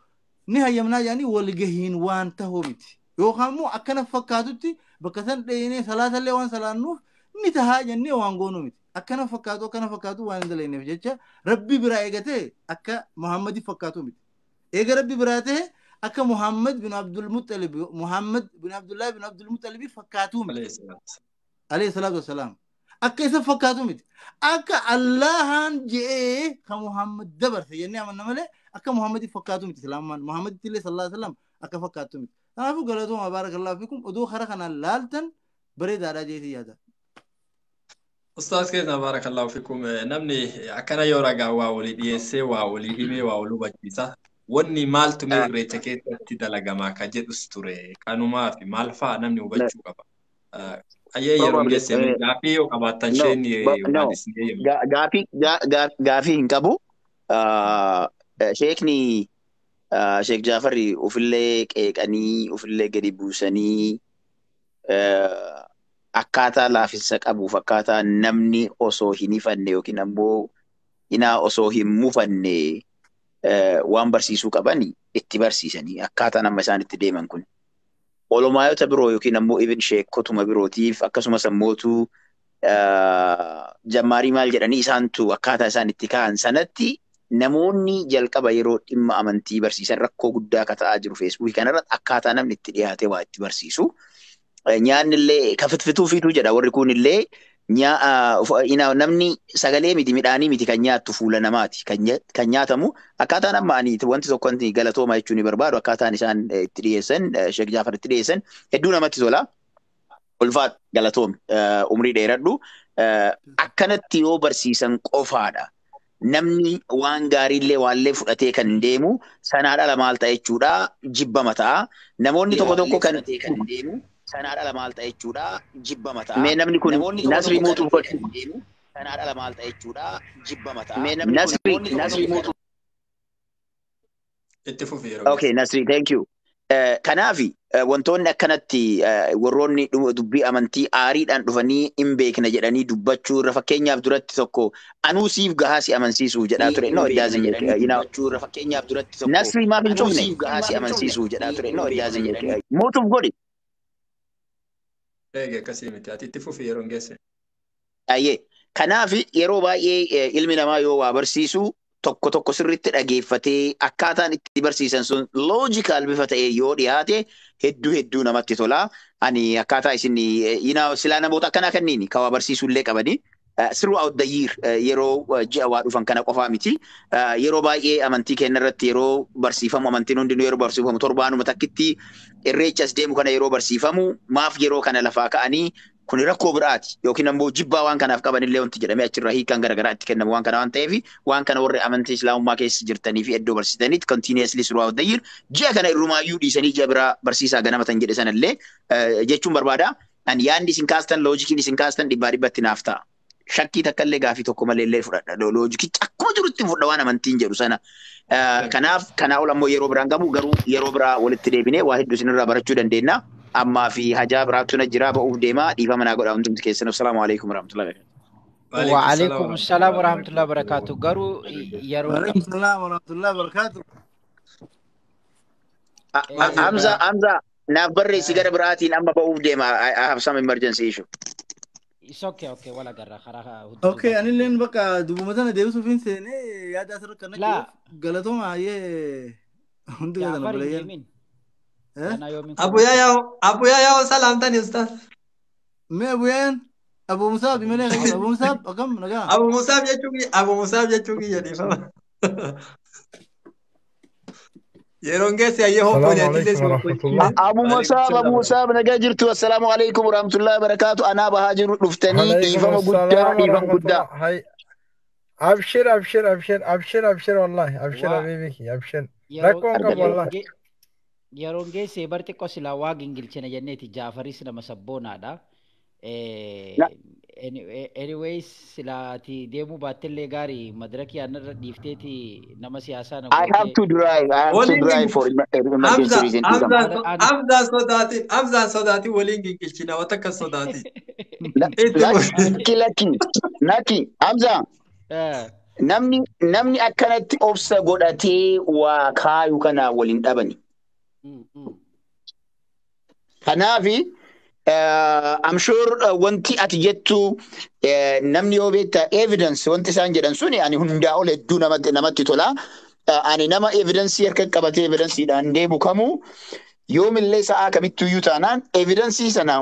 Speaker 3: ni hayyamnaa jedhanii walgahiin waan ta'uu miti. Yookaan immoo akkana fakkaatutti bakka san dheenee salaatallee waan salaannuuf ni tahaa jennee waan goonuu miti. Akkana fakkaatu waan hin dalagneef jecha Rabbi biraa eegatee akka Muhammadi fakkaatu miti. Eega Rabbi biraa ta'e akka Muhammad bin Abdul Muttalib, Muhammad bin Abdullah bin Abdul Muttalib fakkaatuu miti. Alayhi salaatu wassalaam. Akka isa fakkaatu miti. Akka Allahaan je'ee kan Muhammad dabarse jennee amanna malee akka Muhammadi fakkaatu miti Islaamaan. Muhammaditti illee sallallahu alaihi wasallam akka fakkaatu miti. Kanaafuu galatooma, baarakallahu fikum, oduu karaa kanaan laaltan bareedaadha jeetii yaada.
Speaker 2: Ustaaz keenya, baarakallahu fikum, namni akkana yoo ragaa waa walii dhiyeessee, waa walii himee, waa wal hubachiisa. Wanni maaltu mee irreecha keessatti dalagamaa ka jedhus ture kanumaa fi maal fa'a namni hubachuu qaba. Ayyee, yeroo geesse gaafii yoo qabaattan isheen waan isin eeyyamu.
Speaker 4: Gaafii hin qabu. Sheekni Sheek Jaafarri ofillee qeeqanii ofillee gadi buusanii akkaataa laafinsa qabuuf akkaataa namni osoo hin ifanne yookiin ammoo inaa osoo hin mufanne waan barsiisuu qaban itti barsiisanii akkaataa nama isaan itti deeman kun. Olomaayota biroo yookiin ammoo ibn sheekotuma birootiif akkasumas ammootu jammaarii maal jedhanii isaantu akkaataa isaan itti ka'an sanatti namoonni jalqaba yeroo dhimma amantii barsiisan rakkoo guddaa akka ta'aa jiru Feesbuukii kanarratti akkaataa namni itti dhiyaatee waa itti barsiisu. Nyaanni illee ka fitfituu fiituu jedha, warri kun illee namni sagalee miti, midhaanii miti, kan nyaattu fuula namaati kan nyaatamu. Akkaataan amma ani wanti tokko wanti galatooma jechuun ni barbaadu, akkaataan isaan itti dhiyeessan, Sheek Jaafar itti dhiyeessan hedduu namatti tola. Ulfaadhu, galatoomi, umrii dheeradhu. Akkanatti yoo barsiisan qofaadha. Namni waan gaariillee waallee fudhatee kan deemu sanaa dhala maal ta'a jechuudha, jibbama ta'a. Namoonni tokko tokko kan deemu sanaa dhala maal ta'a jechuudha, jibbama ta'a. Mee namni kun Nasrii muutuuf godhu. Sanaa dhala maal ta'a jechuudha, jibbama ta'a. Mee namni Nasrii muutuuf.
Speaker 2: Itti fufi yeroo.
Speaker 4: Okay, Nasrii, thank you. Kanaafi wantoonni akkanatti warroonni dubbii amantii aariidhaan dhufanii hin beekna jedhanii dubbachuu irra, fakkeenyaaf duratti tokko anuu siif gahaa si amansiisuuf jedhaa ture. No, it doesn't. Fakkeenyaaf duratti tokko Nasrii maaf hin cufne? Siif gahaa si amansiisuuf jedhaa ture. No, it doesn't. Mootuuf godhi.
Speaker 2: Eege, akkasii miti. Ati itti fufi, yeroo geesse.
Speaker 4: Ayyee. Kanaaf yeroo baay'ee ilmi namaa yoo waa barsiisu tokko tokko sirriitti dhageeffatee akkaataan itti barsiisan sun logical bifa ta'e yoo dhiyaate hedduu hedduu namatti tola. Ani akkaataa isin silaa namoota akkanaa kanniin kan waa barsiisuu illee qabani. Throughout the year, yeroo ji'a waa dhufan kana qofaa miti. Yeroo baay'ee amantii keenya irratti yeroo barsiifamu, amantiin hundinuu yeroo barsiifamu torbaanuma takkitti, irreechas deemu kana yeroo barsiifamu maaf yeroo kana lafaa ka'anii kun rakkoo biraati yookiin ammoo jibbaa waan kanaaf qaban illee wanti jedhamee achirraa hiikaan garaagaraa itti kennamu waan kana waan ta'eef, waan kana warri amantii Islaamummaa keessa jirtanii fi iddoo barsiisanitti continuously throughout the year, ji'a kana irrumaayyuu dhiisanii ji'a biraa barsiisaa ganama tan jedhe sanallee jechuun barbaada. Ani yaadni isin kaastan, loojikiin isin kaastan dhibbaa dhibbatti naaf ta'a. Shakkii takka illee gaafii tokko malee illee fudhadha. Loojikichi akkuma jirutti fudhadha waan amantiin jedhu sana. Kanaaf kanaa ol ammoo yeroo biraan gamu, garuu yeroo biraa walitti deebinee waa hedduu isinirraa barachuu dandeenya. Ammaa fi hajaa biraatu na jira, ba'uuf deema, dhiifama naa godha hundumti keessan. Assalaamu alaikum warahmatullahi wabarakatuh.
Speaker 1: Wa alaikum salaam wa rahmatullahi wa barakatuh. Garuu yeroo
Speaker 3: Waalaikum salaam wa rahmatullahi wa barakatuh.
Speaker 4: Hamza, Hamza, naaf barreessi gara biraatiin, amma ba'uuf deema. I have some emergency issue.
Speaker 1: It's okay, wala garra karaa.
Speaker 3: Okay, anilleen bakka dubbuma sana deebisuuf hin seenee yaada asirra kan
Speaker 1: Laa.
Speaker 3: galatooma hayyee hundi keessan
Speaker 1: Jaafar hin
Speaker 3: obboleeyyan.
Speaker 1: deemin.
Speaker 3: Eh?
Speaker 1: Ganaa yoomiin
Speaker 2: Abu Yaya, Abu Yaya, salaamtani ustaz.
Speaker 3: Mee Abuyaan Abu Musaab malee kan Abu Musaab akkam nagaa?
Speaker 2: Abu Musaab jechuu kiyya, Abu Musaab jechuu kiyya, dhiifama. Yeroon geesse ayyee
Speaker 5: السلام
Speaker 2: hoppoon atillee
Speaker 5: عليكم
Speaker 2: si
Speaker 5: ورحمة الله.
Speaker 4: Abu
Speaker 2: Waalaikum
Speaker 4: Musaab, Abu
Speaker 2: salaam.
Speaker 4: Musaab, nagaa jirtu. Assalaamu alaikum warahmatullahi wabarakatuh. Anaa bahaa jiru dhuftanii
Speaker 5: عليكم
Speaker 4: dhiifama guddaa,
Speaker 5: السلام
Speaker 4: dhiifama
Speaker 5: ورحمة
Speaker 4: guddaa.
Speaker 5: الله. هاي أبشر أبشر أبشر أبشر أبشر والله أبشر
Speaker 1: Waa
Speaker 5: حبيبي أبشر.
Speaker 1: yeroo
Speaker 5: ركون قب
Speaker 1: yeroon
Speaker 5: والله.
Speaker 1: ge yeroon geesse bar xiqqoo silaa waa gingilchina jenneeti Jaafaris nama sabboonaadha. Anyways, silaati deemuu baattellee gaarii madirakii aanarra dhiifteeti nama siyaasaa na
Speaker 4: I have
Speaker 1: gootee
Speaker 4: to drive. I have to
Speaker 2: Waliin
Speaker 4: drive for emergency
Speaker 2: Hamza
Speaker 4: reason. Dhiifama.
Speaker 2: Hamzaan
Speaker 1: ana
Speaker 2: Hamzaan sodaatin Hamzaan sodaatin waliin gingilchina waan takka sodaatin. Itti fufi.
Speaker 4: Lakki lakki lakki Hamza, namni akkanatti obsa godhatee waa kaayu kana waliin dhabani. Kanaafi I'm sure wanti ati jettu namni yoo beekta evidence wanti isaan jedhan suni ani hundaa ol hedduu namatti tola. Ani nama evidence harka qabatee evidenceedhaan deemu kamuu yoomillee sa'aa kamittuyyuu taanaan evidensii sana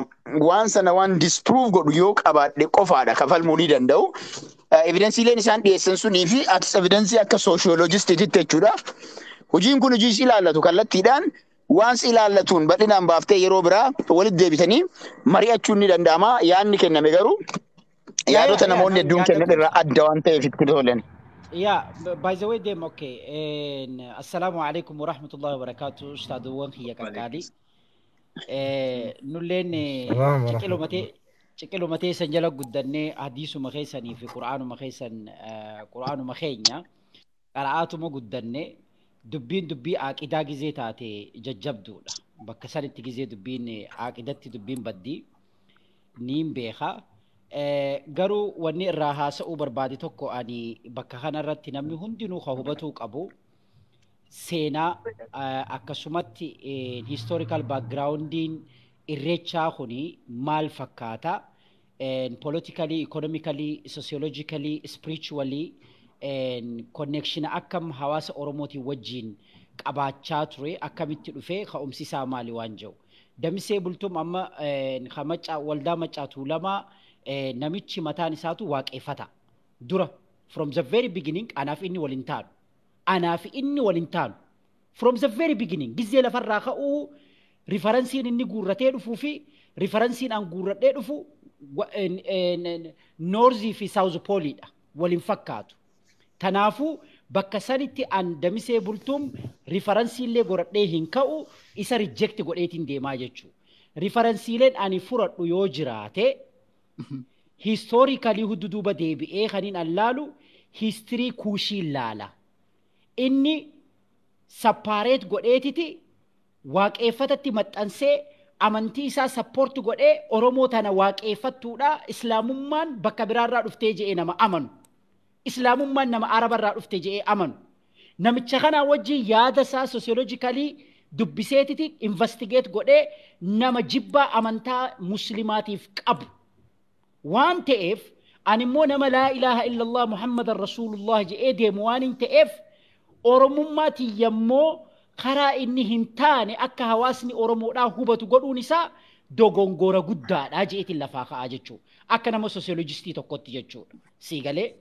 Speaker 4: waan sana waan disprove godhu yoo qabaadhe qofaadha kafalmuu ni danda'u. Evidensiileen isaan dhiyeessan sunii fi atis evidensii akka sooshoolojistiitti jechuudha. Hojiin kun hojii si ilaallatu kallattiidhaan waan si ilaallatuun bal'inaan baaftee yeroo biraa walitti deebitanii mari'achuun ni danda'ama. Yaadni kenname garuu
Speaker 1: Yaa yaa
Speaker 4: yaadota
Speaker 1: yaa
Speaker 4: namoonni hedduun
Speaker 1: yaada
Speaker 4: kennan irraa adda waan ta'eef itti tolan.
Speaker 1: Yeah, by the way, dem okay. And assalamu alaikum wa rahmatullahi wa barakatuh. Ustaaduwwan kiyya qaqqaalii. Nulleen
Speaker 5: السلام ورحمة
Speaker 1: ciqilumatee
Speaker 5: الله.
Speaker 1: ciqilumatee san jala guddannee hadiisuma keessanii fi qura'aanuma keessan qura'aanuma keenya qara'aatuma guddannee dubbiin dubbii aaqidaa gizee taate jajjabduudha. Bakka sanitti gizee dubbiin aaqidatti dubbiin baddii niin beeka. Garuu wanni irraa haasa'uu barbaade tokko ani bakka kanarratti namni hundinuu ka hubatuu qabu seenaa akkasumatti historical backgroundiin irreechaa kuni maal fakkaata, politically, economically, sociologically, spiritually connection akkam hawaasa Oromootiin wajjin qabaachaa ture, akkamitti dhufee, ka'umsi isaa maali waan jedhu. Damisee Bultuum amma ka macaa waldaa Maccaa Tuulamaa namichi mataan isaatu waaqeffata. Dura from the very beginning anaaf inni waliin taanu. Anaaf inni waliin taanu. From the very beginning gizee lafarraa ka'uu referenceiin inni guurratee dhufuu fi referenceiin an guurradhee dhufu northii fi south poleidha. Waliin fakkaatu. Kanaafuu bakka sanitti an Damisee Bultuum referenceiillee godhadhee hin ka'u, isa reject godheetiin deemaa jechuudha. Referenceiileen ani fudhadhu yoo jiraate historically huddu duuba deebi'ee kaniin an laalu history Kuushii laala. Inni separate godheetiti waaqeffatatti maxxansee amantii isaa support godhee Oromoo tana waaqeffattuudha, islaamummaan bakka biraarraa dhuftee je'ee nama amanu. Islaamummaan nama Arabarraa dhufte je'ee amanu. Namicha kanaa wajjin yaada isaa sociologically dubbiseetiti investigate godhee nama jibbaa amantaa muslimaatiif qabu. Waan ta'eef ani immoo nama laa ilaaha illallah Muhammadan Rasuulullah je'ee deemu waan hin ta'eef Oromummaa tiyyammoo karaa inni hin taane akka hawaasni Oromoodhaa hubatu godhuun isaa dogongora guddaadha je'eetiin lafaa ka'aa jechuudha. Akka nama sociologistii tokkotti jechuudha. Sii galee.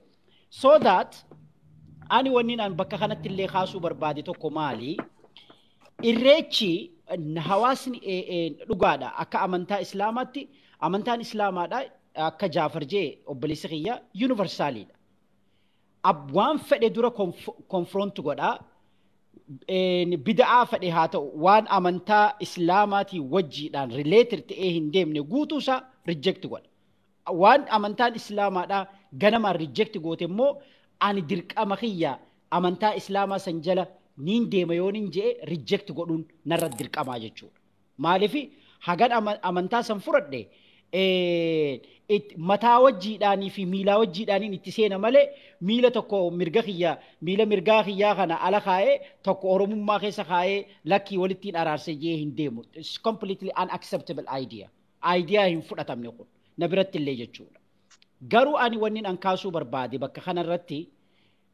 Speaker 1: So that ani wanni an bakka kanatti illee kaasuu barbaade tokko maali? Irreechi hawaasni dhugaadha akka amantaa Islaamaatti, amantaan Islaamaadha akka Jaafar jee obboleessi kiyya universaliidha. Waan fedhe dura confront godhaa. Bida'aa fedhe haa ta'u waan amantaa Islaamaatii wajjiidhaan related ta'ee hin deemne guutuu isaa reject godha. Waan amantaan Islaamaadhaa ganamaan reject goote immoo ani dirqama kiyya amantaa Islaamaa san jala niin deema yoo nin je'e reject godhuun narra dirqamaa jechuudha. Maaliif hagan amantaa san fudhadhe mataa wajjiidhaanii fi miilaa wajjiidhaaniin itti seena malee miila tokko mirga kiyya miila mirgaa kiyyaa kana ala kaa'ee tokko Oromummaa keessa kaa'ee lakkii walittiin araarsee jee hin deemu. It's completely unacceptable idea. Idea hin fudhatamne kun na biratti illee jechuudha. Garuu ani wanni an kaasuu barbaade bakka kanarratti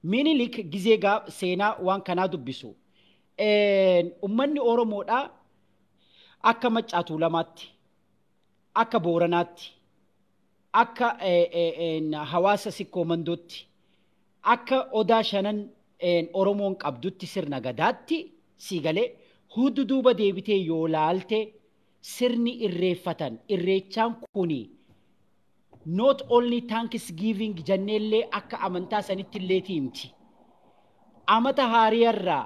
Speaker 1: Minilik gizee seenaa waan kanaa dubbisu. Uummanni Oromoodhaa akka Maccaa Tuulamaatti, akka Booranaatti, akka hawaasa Sikkoo Mandootti, akka odaa shanan Oromoon qabdutti sirna gadaatti Sii galee hundi duuba deebitee yoo laalte sirni irreeffatan irreechaan kuni not only thanksgiving jenneellee akka amantaa sanitti illee himti. Amata haariyarraa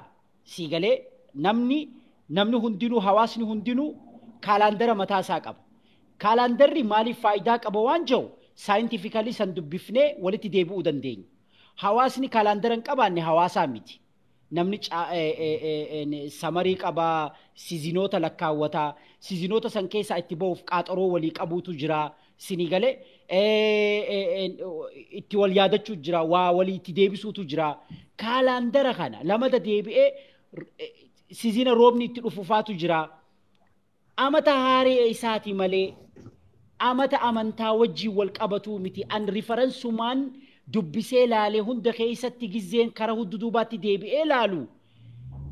Speaker 1: sii galee namni hundinuu hawaasni hundinuu kaalaandara mataa isaa qaba. Kaalaandarri maaliif faayidaa qaba waan jiru saayintifikali san dubbifnee walitti deebi'uu dandeenya. Hawaasni kaalaandara hin qabaanne hawaasaa miti. Namni samarii qabaa, siizinoota lakkaawwataa, siizinoota san keessaa itti ba'uuf qaaxaroo walii qabuutu jira. Sinii galee itti wal yaadachuu jira, waa walii itti deebisuutu jira. Kaalaandara kana lamata deebi'ee siizina roobni itti dhufuufaatu jira. Amata haaree isaati malee amata amantaa wajjin wal qabatuu miti. An rifaransumaan dubbisee laalee hunda keessatti gizeen kara hunda duubaatti deebi'ee laalu.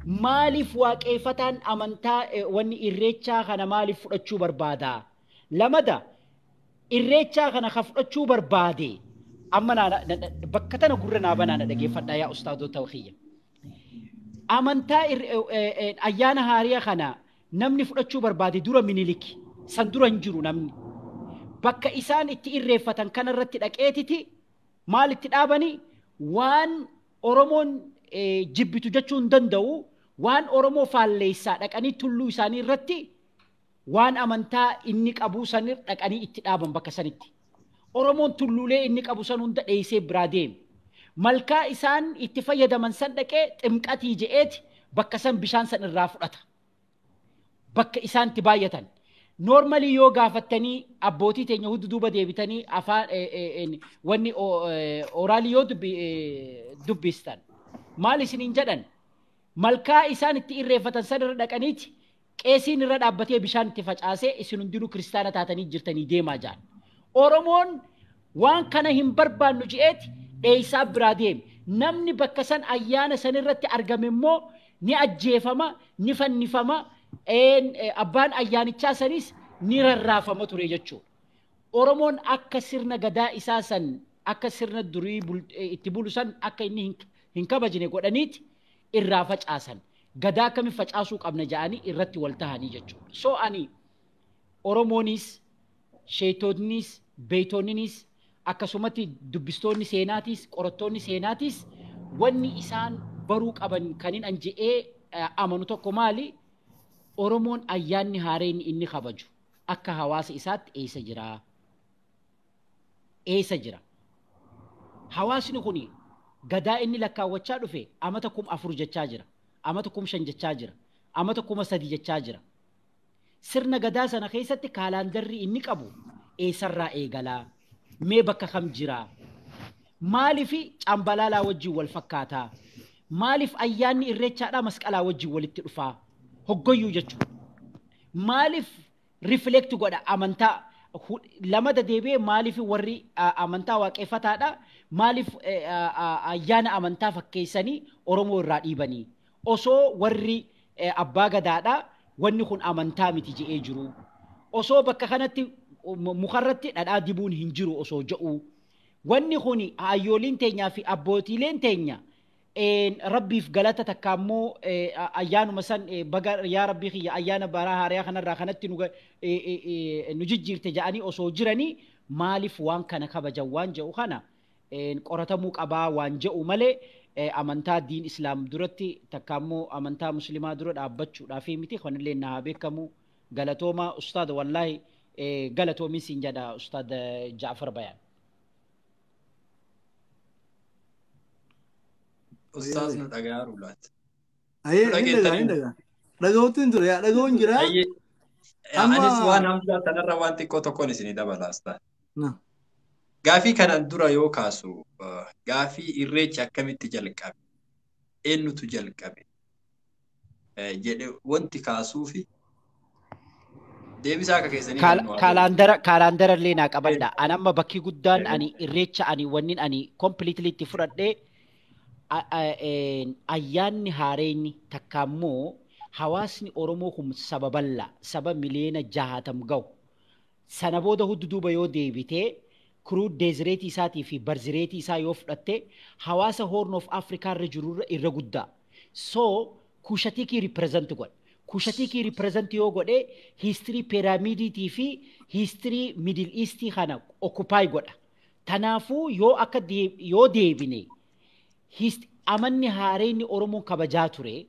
Speaker 1: Maaliif waaqeffataan amantaa wanni irreechaa kana maaliif fudhachuu barbaada? Lamada irreechaa kana ka fudhachuu barbaade amma bakka tana gurra naa banaa na dhageeffadhaa yaa ustaadota kiyya. Amantaa ayyaana haariyaa kana namni fudhachuu barbaade dura Miniliki san dura hin jiru namni. Bakka isaan itti irreeffatan kanarratti dhaqeetiti maal itti dhaabanii waan Oromoon jibbitu jechuu hin danda'u waan Oromoo faalleessaa dhaqanii tulluu isaanii irratti waan amantaa inni qabu san dhaqanii itti dhaaban bakka sanitti. Oromoon tulluulee inni qabu san hunda dheessee biraa deeme. Malkaa isaan itti fayyadaman san dhaqee ximqatii je'eeti bakka san bishaan san irraa fudhata. Bakka isaan itti baay'atan. Normally yoo gaafattanii abbootii teenya hundi duuba deebitanii afaan wanni oraalii yoo dubbistan maal isiniin jedhan malkaa isaan itti irreeffatan san irra dhaqaniiti qeesiin irra dhaabbatee bishaan itti facaasee isin hundinuu kiristaana taatanii jirtanii deemaa jaan. Oromoon waan kana hin barbaannu je'eeti dheessaa biraa deeme. Namni bakka san ayyaana san irratti argame immoo ni ajjeefama, ni fannifama, abbaan ayyaanichaa sanis ni rarraafama ture jechuudha. Oromoon akka sirna gadaa isaa san akka sirna durii itti bulu san akka inni hin kabajne godhaniiti irraa facaasan. Gadaa akkamiin facaasuu qabna jedhanii irratti wal tahanii jechuudha. So ani Oromoonis, sheetotnis, beeytonnis akkasumatti dubbistoonni seenaatis, qorattoonni seenaatis wanni isaan baruu qaban kanin an je'ee amanu tokko maali? Oromoon ayyaanni haareen inni kabaju akka hawaasa isaatti eessa jira? Eessa jira? Hawaasni kun gadaa inni lakkaawwachaa dhufe amata 4000 jechaa jira. Amata 5000 jechaa jira. Amata 3000 jechaa jira. Sirna gadaa sana keessatti kaalaandarri inni qabu eessarraa eegalaa? Mee bakka kam jira? Maaliif cambalaalaa wajjin wal fakkaataa? Maaliif ayyaanni irreechaadhaa masqalaa wajjin walitti dhufaa? Hoggoyyuu jechuudha. Maaliif rifleekt godha amantaa lamada deebi'ee maaliif warri amantaa waaqeffataadha maaliif ayyaana amantaa fakkeessanii Oromoo irraa dhiibanii osoo warri abbaa gadaadha wanni kun amantaa miti je'ee jiru. Osoo bakka kanatti mukarratti dhadhaa dibuun hin jiru osoo je'u. Wanni kun hayyooliin teenyaa fi abbootiileen teenya rabbiif galata takka immoo ayyaanuma san baga yaa rabbii kiyya ayyaana baraa haariyaa kanarraa kanatti nu jijjiirte jedhanii osoo jiranii maaliif waan kana kabajan waan jedhu kana qoratamuu qabaa waan jedhu malee amantaa diin islaam duratti takka immoo amantaa muslimaa dura dhaabbachuudhaaf miti kanillee na haa beekamu galatooma ustaad wallaahi galatoomin siin jedha ustaad Jaafar Bayaan.
Speaker 2: Ustaaz nu dhagaa rulaati.
Speaker 3: Ayyee hin dhagaa hin dhagaa. Dhaga'uutu hin ture yaa dhaga'uun jira.
Speaker 2: Anis waan Hamzaa sanarra waan xiqqoo tokkoon isinii dabala ustaaz. Gaafii kanaan dura yoo kaasu gaafii irreechi akkamitti jalqabe? Eenyutu jalqabe? Jedhe wanti kaasuufi deebisaa akka keessanii
Speaker 1: Kaalaandara illee naa qabadha. Ani amma bakki guddaan ani irreecha ani wannin ani completely itti fudhadhee ayyaanni haareenyi takka immoo hawaasni Oromoo kun saba bal'aa saba miliyoona 60 gahu. Sana booda hundi duuba yoo deebitee crude deezireetii isaatii fi barzireetii isaa yoo fudhatte hawaasa Horn of Africa irra jiru irra guddaa. So Kushatikii represent godha. Kushatikii represent yoo godhe history pyramidiitii fi history Middle Eastii kana occupy godha. Tanaafuu yoo akka yoo deebine amanni haareenni Oromoon kabajaa ture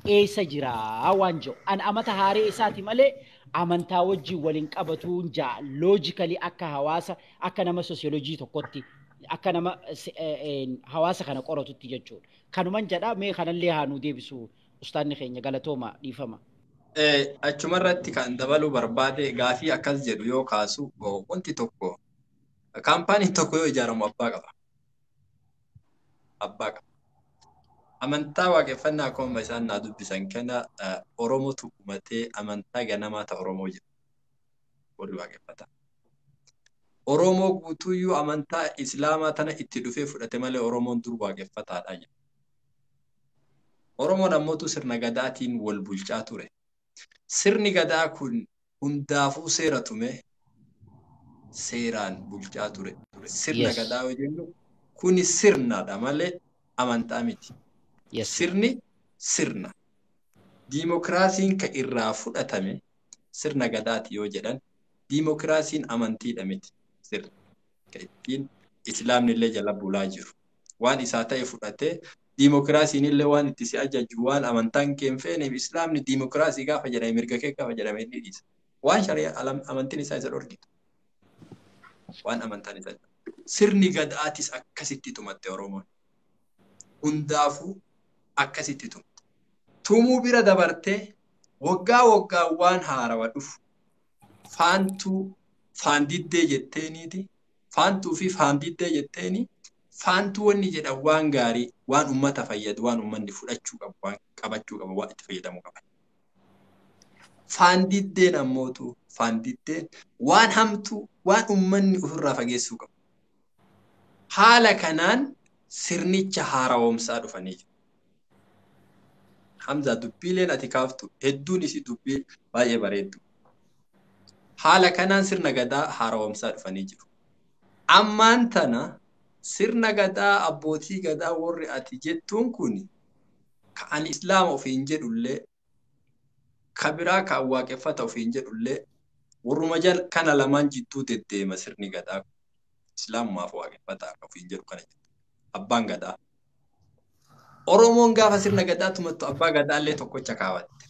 Speaker 1: eessa jiraa waan jedhu. An amata haaree isaati malee amantaa wajjin waliin qabatuun jaa logically akka hawaasa akka nama sosiyoolojii tokkotti akka nama hawaasa kana qoratutti jechuudha. Kanuman jedha mee kanallee haa nuu deebisu ustaanni keenya galatooma dhiifama.
Speaker 2: Achumarratti kan dabaluu barbaade gaafii akkas jedhu yoo kaasu wanti tokko kaampaaniin tokko yoo ijaaramu abbaa qaba. Abbaa qaba. Amantaa waaqeffannaa akkuma isaan naa dubbisan kana Oromootu uumatee amantaa ganamaa ta'a Oromoo jedhu. Warri waaqeffata. Oromoo guutuyyuu amantaa Islaamaa tana itti dhufee fudhate malee Oromoon dur waaqeffataadha jedhu. Oromoon ammootu sirna gadaatiin wal bulchaa ture. Sirni gadaa kun hundaafuu seera tume seeraan bulchaa ture. Sirna gadaa yoo jennu kuni sirnadha malee amantaa miti. Sirni sirna. Diimokiraasiin ka irraa fudhatame sirna gadaati yoo jedhan diimokiraasiin amantiidha miti. Sirna. Ka ittiin islaamni illee jala bulaa jiru. Waan isaa ta'e fudhatee diimokiraasiin illee waan itti si ajaju waan amantaan kee hin feeneef islaamni diimokiraasii gaafa jedhame mirga kee gaafa jedhame inni dhiisa. Waan shari'aa amantiin isaa isa dhorkitu. Waan amantaan isaa. Sirni gadaatis akkasitti tumatte Oromoon. Hundaafuu akkasitti tumte. Tumuu bira dabartee waggaa waggaan waan haarawa dhufu. Faantuu faandiddee jetteeniiti. Faantuu fi faandiddee jetteeni. Faantuu wanni jedhan waan gaarii, waan uummata fayyadu, waan uummanni fudhachuu qabu, waan qabachuu qabu, waan itti fayyadamuu qaban. Faandiddeen ammootu faandiddeen waan hamtuu, waan uummanni ofirraa fageessuu qabu. Haala kanaan sirnicha haarawoomsaa dhufanii jiru. Hamza dubbiileen ati kaaftu hedduun isii dubbii baay'ee bareeddu. Haala kanaan sirna gadaa haarawoomsaa dhufanii jiru. Ammaan tana sirna gadaa abbootii gadaa warri ati jettuun kun ka ani islaama ofiin jedhullee ka biraa ka waaqeffata ofiin jedhullee warruma kana lamaan jidduu deddeema sirni gadaa kun. Islaamumaaf waaqeffata ofiin jedhu kana jedhu. Abbaan gadaa. Oromoon gaafa sirna gadaa tumattu abbaa gadaallee tokkocha kaawwatte.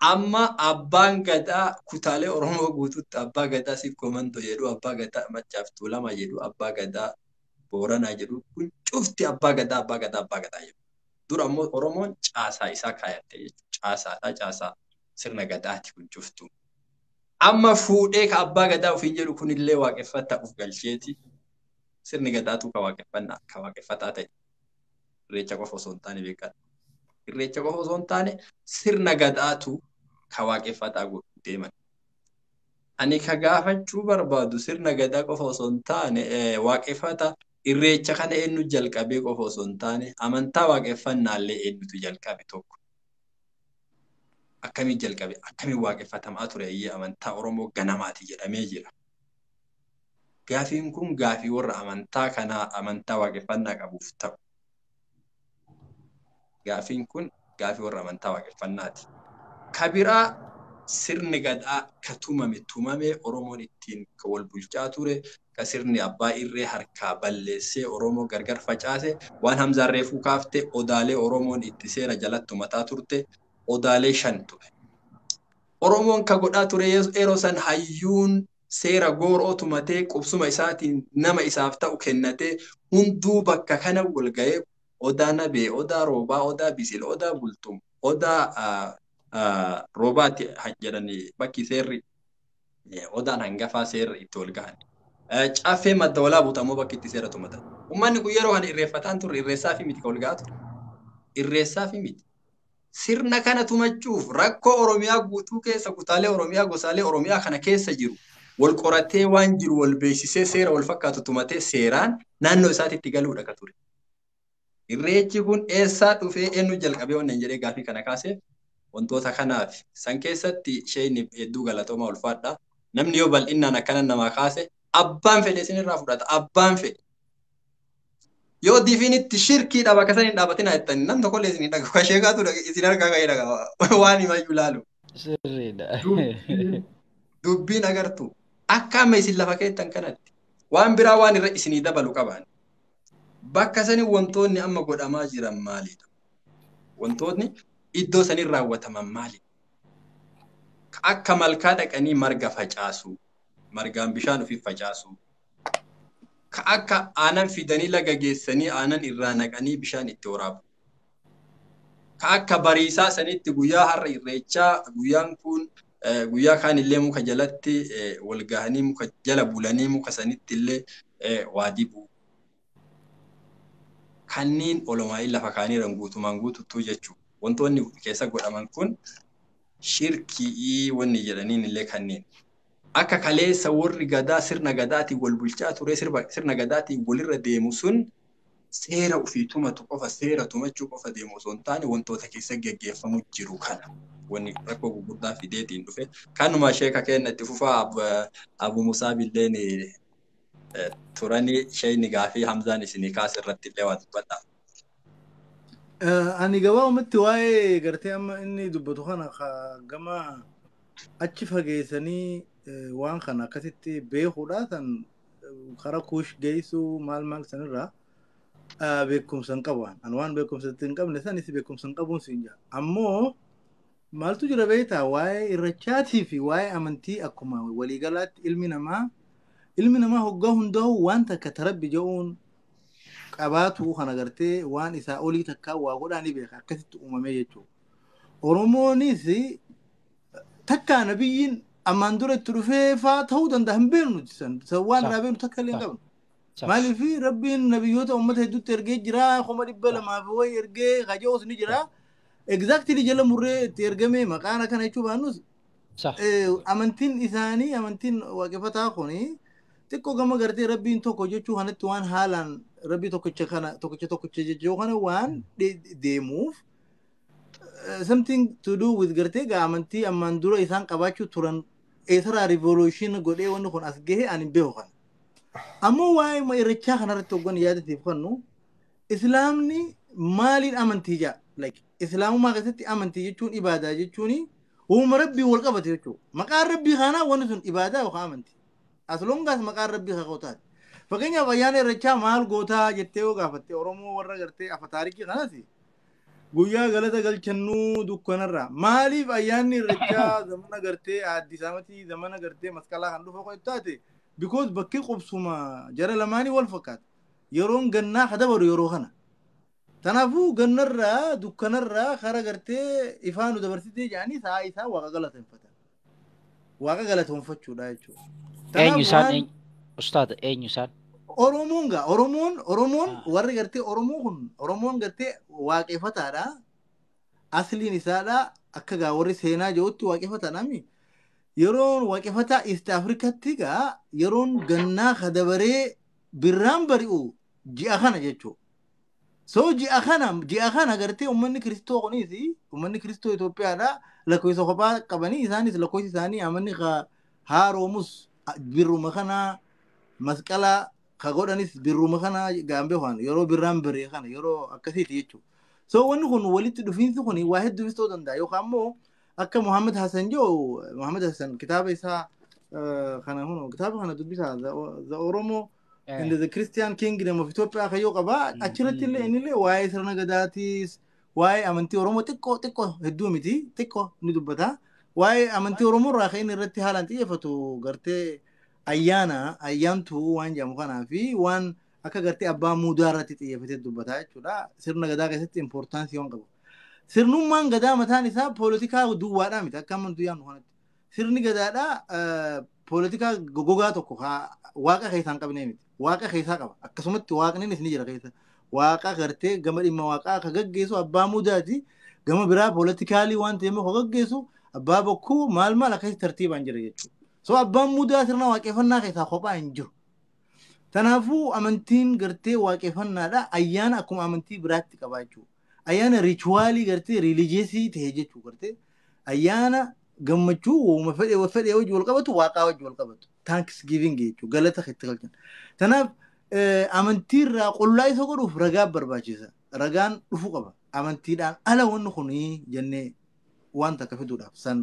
Speaker 2: Amma abbaan gadaa kutaalee Oromoo guututti abbaa gadaa Sikkoo Mandoo jedhu, abbaa gadaa Maccaaf Tuulamaa jedhu, abbaa gadaa Booranaa jedhu kun cufti abbaa gadaa abbaa gadaa abbaa gadaa jedhu. Dur ammoo Oromoon caasaa isaa kaayatte jechuudha. Caasaadha caasaa sirna gadaati kun cuftu. Amma fuudhee ka abbaa gadaa ofiin jedhu kunillee waaqeffata of galcheeti. Sirni gadaatu ka waaqeffannaa ka waaqeffataa ta'e. Irreecha qofa osoo hin taane beekadha. Irreecha qofa osoo hin taane sirna gadaatu ka waaqeffataa deeman. Ani ka gaafachuu barbaadu sirna gadaa qofa osoo hin taane waaqeffata irreecha kana eenyu jalqabee qofa osoo hin taane amantaa waaqeffannaallee eenyutu jalqabe tokko. Akkamiin jalqabe akkamiin waaqeffatamaa ture ayyee amantaa Oromoo ganamaati jedhamee jira. Gaafiin kun gaafii warra amantaa kanaa amantaa waaqeffannaa qabuuf ta'u. Gaafiin kun gaafii warra amantaa waaqeffannaati. Ka biraa sirni gadaa ka tumame tumame Oromoon ittiin ka wal bulchaa ture ka sirni abbaa irree harkaa balleessee Oromoo gargar facaase waan Hamzaan reefuu kaafte odaalee Oromoon itti seera jalatti tumataa turte odaalee 5 ture. Oromoon ka godhaa ture yeroo san hayyuun seera gooroo tumatee qubsuma isaatiin nama isaaf ta'u kennatee hunduu bakka kana wal ga'ee odaa nabee, odaa roobaa, odaa bisil, odaa bultum, odaa roobaatti jedhanii bakki seerri odaan hangafaa seerri itti wal gahan. Caffee madda walaa buutamoo bakki itti seera tumatan. Uummanni kun yeroo kana irreeffataan turre irreessaa fi miti ka wal gahaa ture. Irreessaa fi miti. Sirna kana tumachuuf rakkoo Oromiyaa guutuu keessa kutaalee Oromiyaa gosaalee Oromiyaa kana keessa jiru wal qoratee waan jiru wal beeksisee seera wal fakkaatu tumatee seeraan naannoo isaatitti galuudha ka ture. Irreechi kun eessaa dhufee eenyu jalqabee wannan jedhee gaafii kana kaasee wantoota kanaaf san keessatti isheen hedduu galatooma ulfaadha. Namni yoo bal'innaan akkana namaa kaase abbaan fedhe isinirraa fudhata abbaan fedhe. Yoo diifinitti shirkiidha bakka san hin dhaabatina jettanii nam tokkollee isin hin dhagahu. Ka sheekaatu isin harkaa ka'ee dhaga'a waan himayyuu laalu.
Speaker 1: Sirriidha.
Speaker 2: Dubbiin agartu akka amma isin lafa keettan kanatti waan biraa waan irra isinii dabalu qaban. Bakka sani wantoonni amma godhamaa jiran maalidha? Wantoonni iddoo sanii raawwataman maalidha? Akka malkaa dhaqanii marga facaasu, margaan bishaan ofii facaasu, ka akka aanan fidanii laga geessanii aanan irraa naqanii bishaan itti waraabu. Ka akka bariisaa sanitti guyyaa har'a irreechaa guyyaan kun guyyaa kaan illee muka jalatti wal gahanii muka jala bulanii muka sanitti illee waa dibu. Kanneen olomaa'ii lafa kaaniiran guutumaan guututtuu jechuudha. Wantoonni keessa godhaman kun shirkii wanni jedhaniin illee kanneen. Akka kaleessa warri gadaa sirna gadaatiin wal bulchaa ture sirna gadaatiin walirra deemu sun seera ofii tumatu qofa seera tumachuu qofa deemu osoo hin taane wantoota keessa geggeeffamu jiru kana. Wanni rakkoo gurguddaa fideetiin dhufe. Kanuma sheeka kenna itti fufaa Abu Musaab illeen turanii sheeyni gaafii Hamzaan isinii kaase irratti illee waa dubbadha.
Speaker 3: Ani gabaabumatti waa'ee gartee amma inni dubbatu kana gama achi fageessanii waan kana akkasitti beekuudha san karaa kuush geessuu maal maal sanirraa beekumsa hin qabu. Ani waan beekumsa hin qabne sanis beekumsa hin qabuun siin jira. Ammoo maaltu jira beektaa waa'ee irrachaatii fi waa'ee amantii akkuma waliigalaatti ilmi namaa hoggaa hundaa'u waan takka tarabbi jedhuun qabaatu kana gartee waan isaa olii takkaa waa godhaa ni beeka akkasitti uumamee jechuudha. Oromoonis takkaa nabiyyiin ammaan dura itti dhufee faa ta'uu danda'a hin beeknu san waan irraa beeknu takka illee hin qabnu. Maaliif rabbiin nabiyyoota uummata hedduutti ergee jira 200,000 wayi ergee kaje'us ni jira. Exactly jala murree itti ergame maqaan akkana jechuu baannus amantiin isaanii amantiin waaqeffataa kuni xiqqoo gama gartee rabbiin tokko jechuu kanatti waan haalaan rabbii tokkicha kana tokkicha tokkicha jechuu kana waan deemuuf something to do with gartee gaa amantii ammaan dura isaan qabaachuu turan eessaraa revolution godhee wanni kun as gahe ani beeku kana. Ammoo waa'ee irrechaa kanarratti hoggan yaadatiif kannu islaamni maaliin amantii jaa like islaamummaa keessatti amantii jechuun ibaadaa jechuun uuma rabbii wal qabate jechuudha. Maqaan rabbii kanaa wanni sun ibaadaa yookaan amantii. As long as maqaan rabbii kakoo taate. Fakkeenyaaf ayyaana irrechaa maal gootaa jettee yoo gaafatte Oromoo warra gartee afa taarikii kanas guyyaa galata galchannuu dukkanarraa maaliif ayyaanni irrechaa zamana gartee Addis Amatii zamana gartee masqalaa kan dhufa qo'atu taate because bakki qubsuma jara lamaanii wal fakkaata. Yeroon gannaa ka dabaru yeroo kana. Kanaafuu gannarraa dukkanarraa kara gartee ifaa nu dabarsitee jedhanii sa'a isaa waaqa galateeffatan. Waaqa galateeffachuudha jechuudha.
Speaker 1: Eenyu isaan ustaad eenyu isaan?
Speaker 3: Oromoon gaa Oromoon warri gartee Oromoo kun Oromoon gartee waaqeffataadha. Asliin isaadha akka gaa warri seenaa jirutti waaqeffataadha mi. Yeroon waaqeffataa East Afrikaatti gaa yeroon gannaa kadabaree birraan bari'u ji'a kana jechuudha. So ji'a kana gartee uummanni kiristoo kunis uummanni kiristoo Itoophiyaadha lakkoofsa kophaa qabanii isaanis lakkoofsi isaanii amanni haaroomus birruma kana masqalaa ka godhanis birruma kana gaambee waan yeroo birraan baree kana yeroo akkasiiti jechuudha. So wanni kun walitti dhufiinsi kun waa hedduufis ta'uu danda'a yookaan immoo akka Muhammad Hassan jiru Muhammad Hassan kitaaba isaa kana kun kitaaba kana dubbisaa The Oromo and the Christian Kingdom of Ethiopia kayyoo qabaa achirratti illee innillee waa'ee sirna gadaatiis waa'ee amantii Oromoo xiqqoo xiqqoo hedduu miti xiqqoo ni dubbata. Waa'ee amantii Oromoo irraa kan inni irratti haalaan xiyyeeffatu gartee ayyaana ayyaantuu waan jedhamu kanaa fi waan akka gartee abbaa muudaa irratti xiyyeeffatee dubbata jechuudha. Sirna gadaa keessatti importansii waan qabu. Sirnummaan gadaa mataan isaa poolitikaa duwwaadhaa miti akka amantuu yaadnu kanatti. Sirni gadaadhaa poolitikaa gogaa tokko waaqa keessaa hin qabnee miti. Waaqa keessaa qaba. Akkasumatti waaqninis ni jira keessa. Waaqa gartee gama dhimma waaqaa akka gaggeessu abbaa muudaati. Gama biraa poolitikaalii waan ta'eef akka gaggeessu abbaa bokkuu maal maal akkasitti tartiibaan jira jechuudha. So abbaan muudaa sirna waaqeffannaa keessaa kophaa hin jiru. Kanaafuu amantiin gartee waaqeffannaadha ayyaana akkuma amantii biraatti qaba jechuudha. Ayyaana riichuwaalii gartee riilijeesii ta'e jechuudha gartee ayyaana gammachuu uuma fedhe fedhe wajji wal qabatu waaqaa wajji wal qabatu. Thanksgiving jechuudha galata itti galchan. Kanaaf Amantiirraa qullaa isa godhuuf ragaa barbaachisa. Ragaan dhufuu qaba. Amantiidhaan ala wanni kun jennee waan takka fiduudhaaf san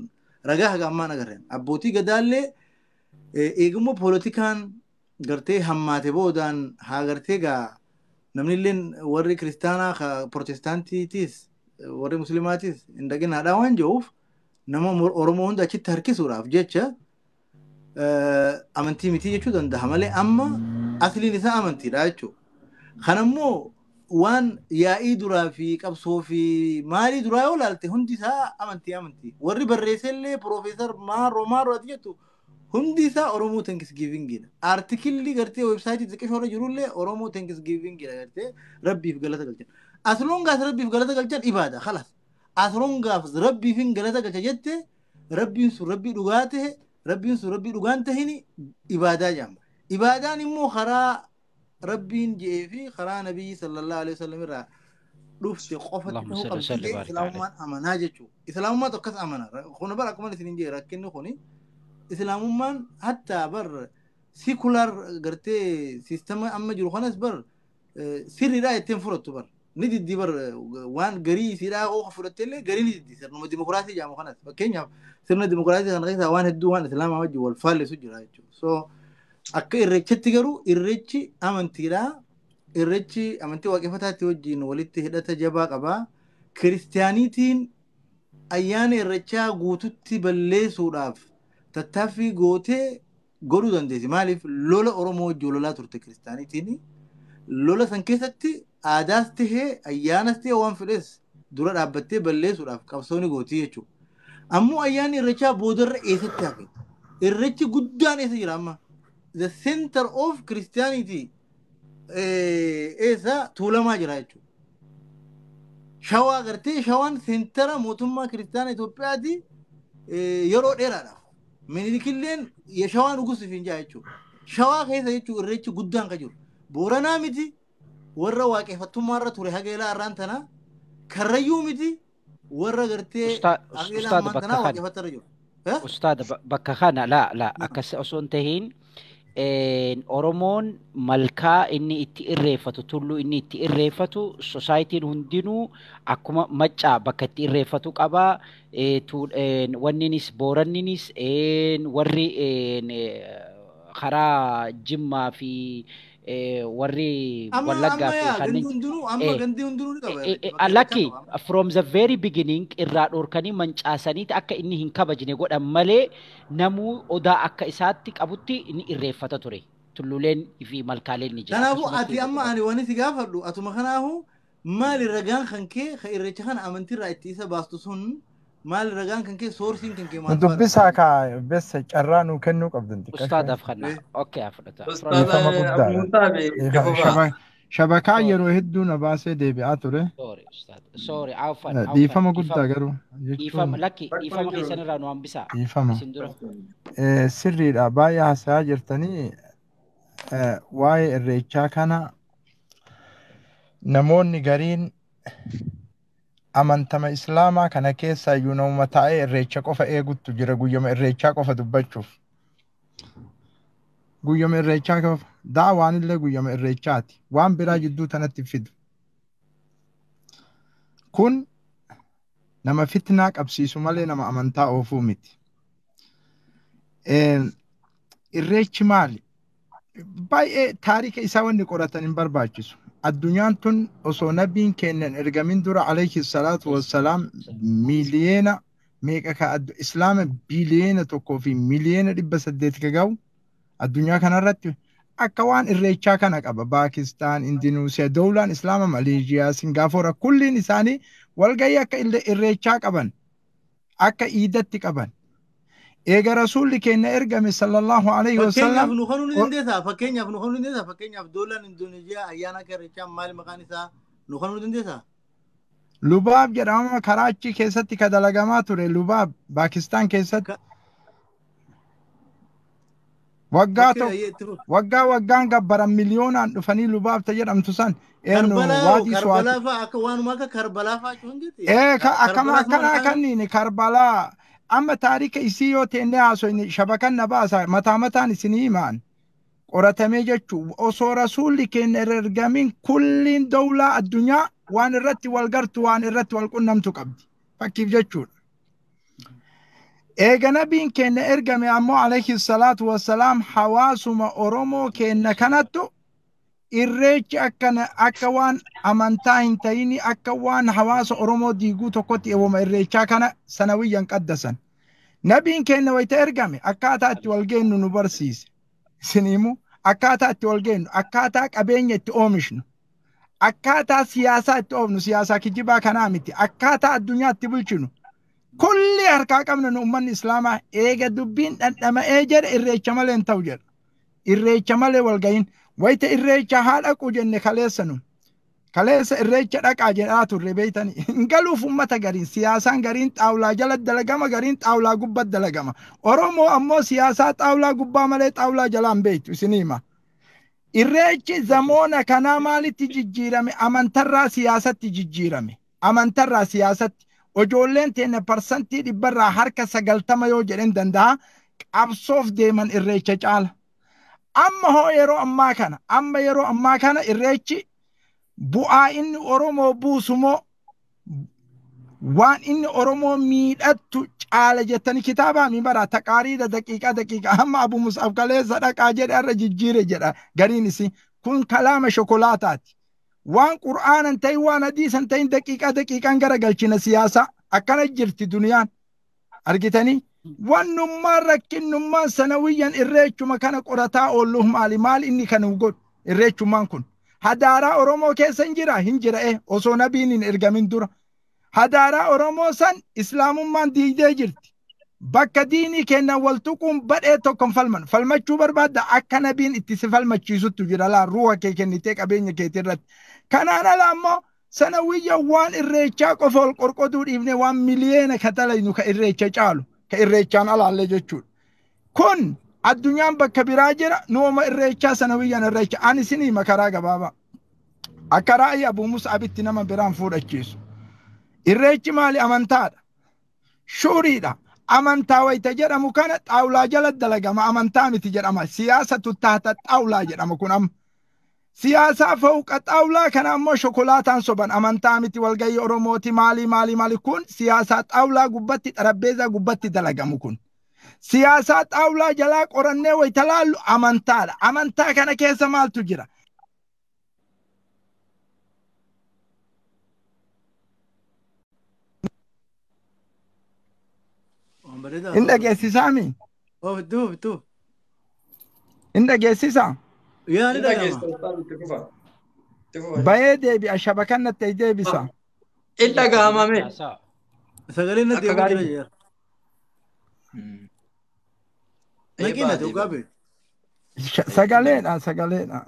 Speaker 3: ragaa haga ammaan agarreen. Abbootii gadaallee eegummoo poolitikaan gartee hammaate boodaan haa gartee gaa namni illee warri kiristaanaa protestaantiitis warri muslimaatis hin dhaqin haadhaa waan jiruuf nama Oromoo hunda achitti harkisuudhaaf jecha amantii miti jechuu danda'a malee amma asliin isaa amantiidha jechuudha. Kanammoo waan yaa'ii duraa fi qabsoo fi maalii duraa yoo ilaalte hundi isaa amantii amantii. Warri barreessellee Piroofeesar Maaroo Maaroo ati jettu hundi isaa Oromoo Thanksgivingidha. Artikilli gartee weebsaayitii xiqqishoo irra jirullee Oromoo Thanksgivingidha gartee rabbiif galata galchan. As long as rabbiif galata galchan ibaada khalas. As long as rabbiif hin galata galcha jette rabbiin sun rabbii dhugaa ta'e rabbiin sun rabbii dhugaan tahini ibaadaa jedhama. Ibaadaan immoo karaa rabbiin je'ee fi karaa nabiyyi sallallahu alaihi wasallam irraa dhufte qofatti
Speaker 1: Allahumma
Speaker 3: ta'uu
Speaker 1: salli
Speaker 3: qabdi
Speaker 1: wa sallim
Speaker 3: jee
Speaker 1: barik alayhi.
Speaker 3: islaamummaan amanaa jechuudha. Islaamummaatu akkas amana. Kun bara akkuma isin jee rakkinni kuni islaamummaan hatta bar sikular gartee siistama amma jiru kanas bar sirriidhaa ittiin fudhattu bar. Ni diddi bar waan garii isiidhaa ooka fudhatte illee garii ni diddi sirnuma dimokiraasii jedhamu kanas. Fakkeenyaaf sirna dimokiraasii kana keessaa waan hedduu waan islaamaa wajjin wal faallisu jira jechuudha. So akka irreechatti garuu irreechi amantiidha. Irreechi amantii waaqeffataatti wajjin walitti hidhata jabaa qaba. Kiristiyaaniitiin ayyaana irreechaa guututti balleessuudhaaf tattaaffii gootee godhuu dandeessi. Maaliif lola Oromoo wajjin lolaa turte kiristiyaaniitiin. Lola san keessatti aadaas tahee ayyaanas tahee waan fedhes dura dhaabbattee balleessuudhaaf qabsoonni gootii jechuudha. Ammoo ayyaanni irreechaa boodarra eessatti hafe? Irreechi guddaan eessa jira amma? The center of Christianity eessa tuulamaa jira jechuudha. Shawaa gartee shawaan seentara mootummaa kiristaana Itoophiyaati yeroo dheeraadhaaf. Minilikilleen shawaa nugusuuf hin jaa jechuudha. Shawaa keessa jechuun irreechi guddaan kan jiru. Booranaa miti warra waaqeffattummaarra ture hageelaa arraan tana. Karrayyuu miti warra gartee hageelaa
Speaker 1: Ustaad
Speaker 3: ammaan
Speaker 1: bakka
Speaker 3: tanaa
Speaker 1: kana.
Speaker 3: waaqeffattarra jiru.
Speaker 1: Ustaad bakka kana laa laa akkas osoo hin tahin Oromoon malkaa inni itti irreeffatu tulluu inni itti irreeffatu sosaayitiin hundinuu akkuma maccaa bakka itti irreeffatu qaba. Wanninis booranninis warri karaa Jimmaa fi warri
Speaker 3: Amma
Speaker 1: Wallaggaa
Speaker 3: amma
Speaker 1: fi
Speaker 3: yaa gandi
Speaker 1: kanneen
Speaker 3: hundinuu amma gandi hundinuu ni qaba irreecha bakka irreechaa
Speaker 1: lakki
Speaker 3: qaba amma.
Speaker 1: from the very beginning irraa dhorkanii mancaasaniiti akka inni hin kabajne godhan malee namuu odaa akka isaatti qabutti inni irreeffata ture. Tulluleen fi malkaaleen ni jira.
Speaker 3: Kanaafuu
Speaker 1: Akkasumatti
Speaker 3: ati amma ani waan si gaafadhu atuma kanaafu maali ragaan kan kee ka irreecha kana amantiirraa itti isa baastu sun maali ragaan kan kee soorsiin kan kee maal faadha?
Speaker 5: Dubbisaa kaa bessa carraa nuu kennuu qabdan xiqqasho.
Speaker 1: Ustaadaaf kana. Okay, fudhata.
Speaker 2: Ustaad
Speaker 5: Dhiifama guddaadha.
Speaker 2: Abu Musaabe itti
Speaker 5: Shabakaa
Speaker 1: Sorry.
Speaker 5: yeroo hedduu na baasee deebi'aa ture.
Speaker 1: Sorry, ustaad. Sorry, afwan, afwan.
Speaker 5: Dhiifama guddaa
Speaker 1: Dhiifama.
Speaker 5: garuu
Speaker 1: Dhiifama
Speaker 5: jechuun
Speaker 1: lakki dhiifama keessan irraa nu hambisaa.
Speaker 5: dhiifama.
Speaker 1: Isin dura.
Speaker 5: Sirriidha baay'ee haasa'aa jirtanii waa'ee irreechaa kana namoonni gariin amantama islaamaa kana keessaa iyyuu namuma taa'ee irreecha qofa eeguttu jira guyyama irreechaa qofa dubbachuuf. Guyyama irreechaa qofa daawaan illee guyyama irreechaati waan biraa jidduu tanatti fidu. Kun nama fitnaa qabsiisu malee nama amantaa oofuu miti. Irreechi maali? Baay'ee taarika isaa wanni qoratan hin barbaachisu. Addunyaan tun osoo nabiin kennan ergamin dura alayhi salaatu wassalaam miiliyeena meeqa ka islaama biiliyeena 1 fi miiliyeena 800 ka ga'u addunyaa kanarratti akka waan irreechaa kana qaba. Paakistaan, Indinuusiyaa, dowlaan islaama Maleeshiyaa, Singaafoora kulliin isaanii walgahii akka irreechaa qaban akka iidatti qaban. Eega rasuulli keenya ergame sallallahu alaihi
Speaker 3: Fakkeenyaaf
Speaker 5: wasallam
Speaker 3: nu kanuu ni dandeessaa? Fakkeenyaaf nu kanuu ni dandeessaa? Fakkeenyaaf doolaan Indoneeziyaa ayyaana akka irreechaa maali maqaan isaa nu kanuu ni dandeessaa?
Speaker 5: Lubaab jedhama karaa achi keessatti ka dalagamaa ture Lubaab Paakistaan keessatti waggaa tokko waggaa waggaan gabbaran miliyoonaan dhufanii Lubaab ta jedhamtu san eenyu waadii suwaati.
Speaker 3: Karbalaa fa'aa akka waanuma akka Karbalaa fa'aa jechuun jetti.
Speaker 5: Akkama akkanaa kanniin Karbalaa amma taarika isii yoo teennee haasoyne shabakan na baasa mataa mataan isinii himaan. Qoratamee jechuun osoo rasuulli keenya irra ergamin kulliin dawlaa addunyaa waan irratti wal gartu waan irratti wal qunnamtu qabdi. Fakkiif jechuudha. Eega nabiin keenya ergame ammoo alayhi salaatu wassalaam hawaasuma Oromoo keenya kanattu irreechi akka waan amantaa hin ta'ini akka waan hawaasa Oromoo diiguu tokkotti eewwama irreechaa kana sanawiyyan qaddasan. Nabiin keenya wayita ergame akkaataa itti wal geennu nu barsiise. Isiniimu akkaataa itti wal geennu, akkaataa qabeenya itti oomishnu, akkaataa siyaasaa itti oofnu, siyaasaa kijibaa kanaa miti, akkaataa addunyaa itti bulchinu. Kulli harkaa qabna nu uummanni Islaamaa eega dubbiin dhandhama'ee jedhe irreecha malee hin ta'u jedha. Irreecha malee wal gahin. Wayita irreecha haa dhaqu jenne kaleessa nu. Kaleessa irreecha dhaqaa jedhaa turre beeytanii. Hin galuuf uummata gariin siyaasaan gariin xaawulaa jala dalagama gariin xaawulaa gubbaa dalagama. Oromoo ammoo siyaasaa xaawulaa gubbaa malee xaawulaa jalaan beektu isinii hima. Irreechi zamoona kanaa maalitti jijjiirame? Amantarraa siyaasatti jijjiirame. Amantarraa siyaasatti. Ijoolleen teenya 90% yoo jedhan danda'a qabsoof deeman irreecha caala. Amma hoo yeroo ammaa kana amma yeroo ammaa kana irreechi bu'aa inni Oromoo buusu moo waan inni Oromoo miidhattu caala jettanii kitaabaa mi bara taqaariidha daqiiqaa daqiiqaa amma Abu Mus'ab kaleessa dhaqaa jedhe irra jijjiire jedha gariin isii kun kalaama shokolaataati. Waan qur'aanan ta'in waan hadiisan ta'in daqiiqaa daqiiqaan garagalchina siyaasaa akkana jirti duniyaan argitanii. Wannummaan rakkinnummaan sanawiyyan irreechuma kana qorataa oolluuf maali maal inni kan godhu irreechummaan kun hadaaraa Oromoo keessa hin jira hin jira osoo nabiin hin ergamin dura hadaaraa Oromoo san islaamummaan diigdee jirti bakka diinii kennan wal tuquun badhee tokko hin falman falmachuu barbaadda akka nabiin itti si falmachiisuttu jira laa ruuha kee kennitee qabeenya keetii irratti kanaan ala ammoo sanawiyya waan irreechaa qofa ol qorqoduu dhiifne waan miliyeena katalaynu ka irreecha caalu ka irreechaan alaallee jechuudha. Kun addunyaan bakka biraa jira nuuma irreechaa sanawiyyan irreecha ani isinii makaraa gabaabaa. Akka raa'ii Abuu Mus'abitti nama biraan fuudhachiisu. Irreechi maali amantaadha. Shuuriidha. Amantaa wayita jedhamu kana xaawulaa jala dalagama amantaa miti jedhama. Siyaasatu taata xaawulaa jedhama kun amma. Siyaasaa fawqa xaawulaa kana ammoo shokolaataan soban amantaa miti walgahii Oromooti maali maali maali kun siyaasaa xaawulaa gubbatti xarabbeezaa gubbatti dalagamu kun. Siyaasaa xaawulaa jalaa qorannee wayita laallu amantaadha. Amantaa kana keessa maaltu jira? Hin dhageessisaami? Hin dhageessisaa?
Speaker 3: Yaa ni dhaga'ama.
Speaker 5: Bayee deebi'a shabakan natti deebisa.
Speaker 2: In dhaga'amame.
Speaker 3: Sagaleen natti eeguu jira jira. Naqina ta'u gaabe.
Speaker 5: Sagaleedha sagaleedha.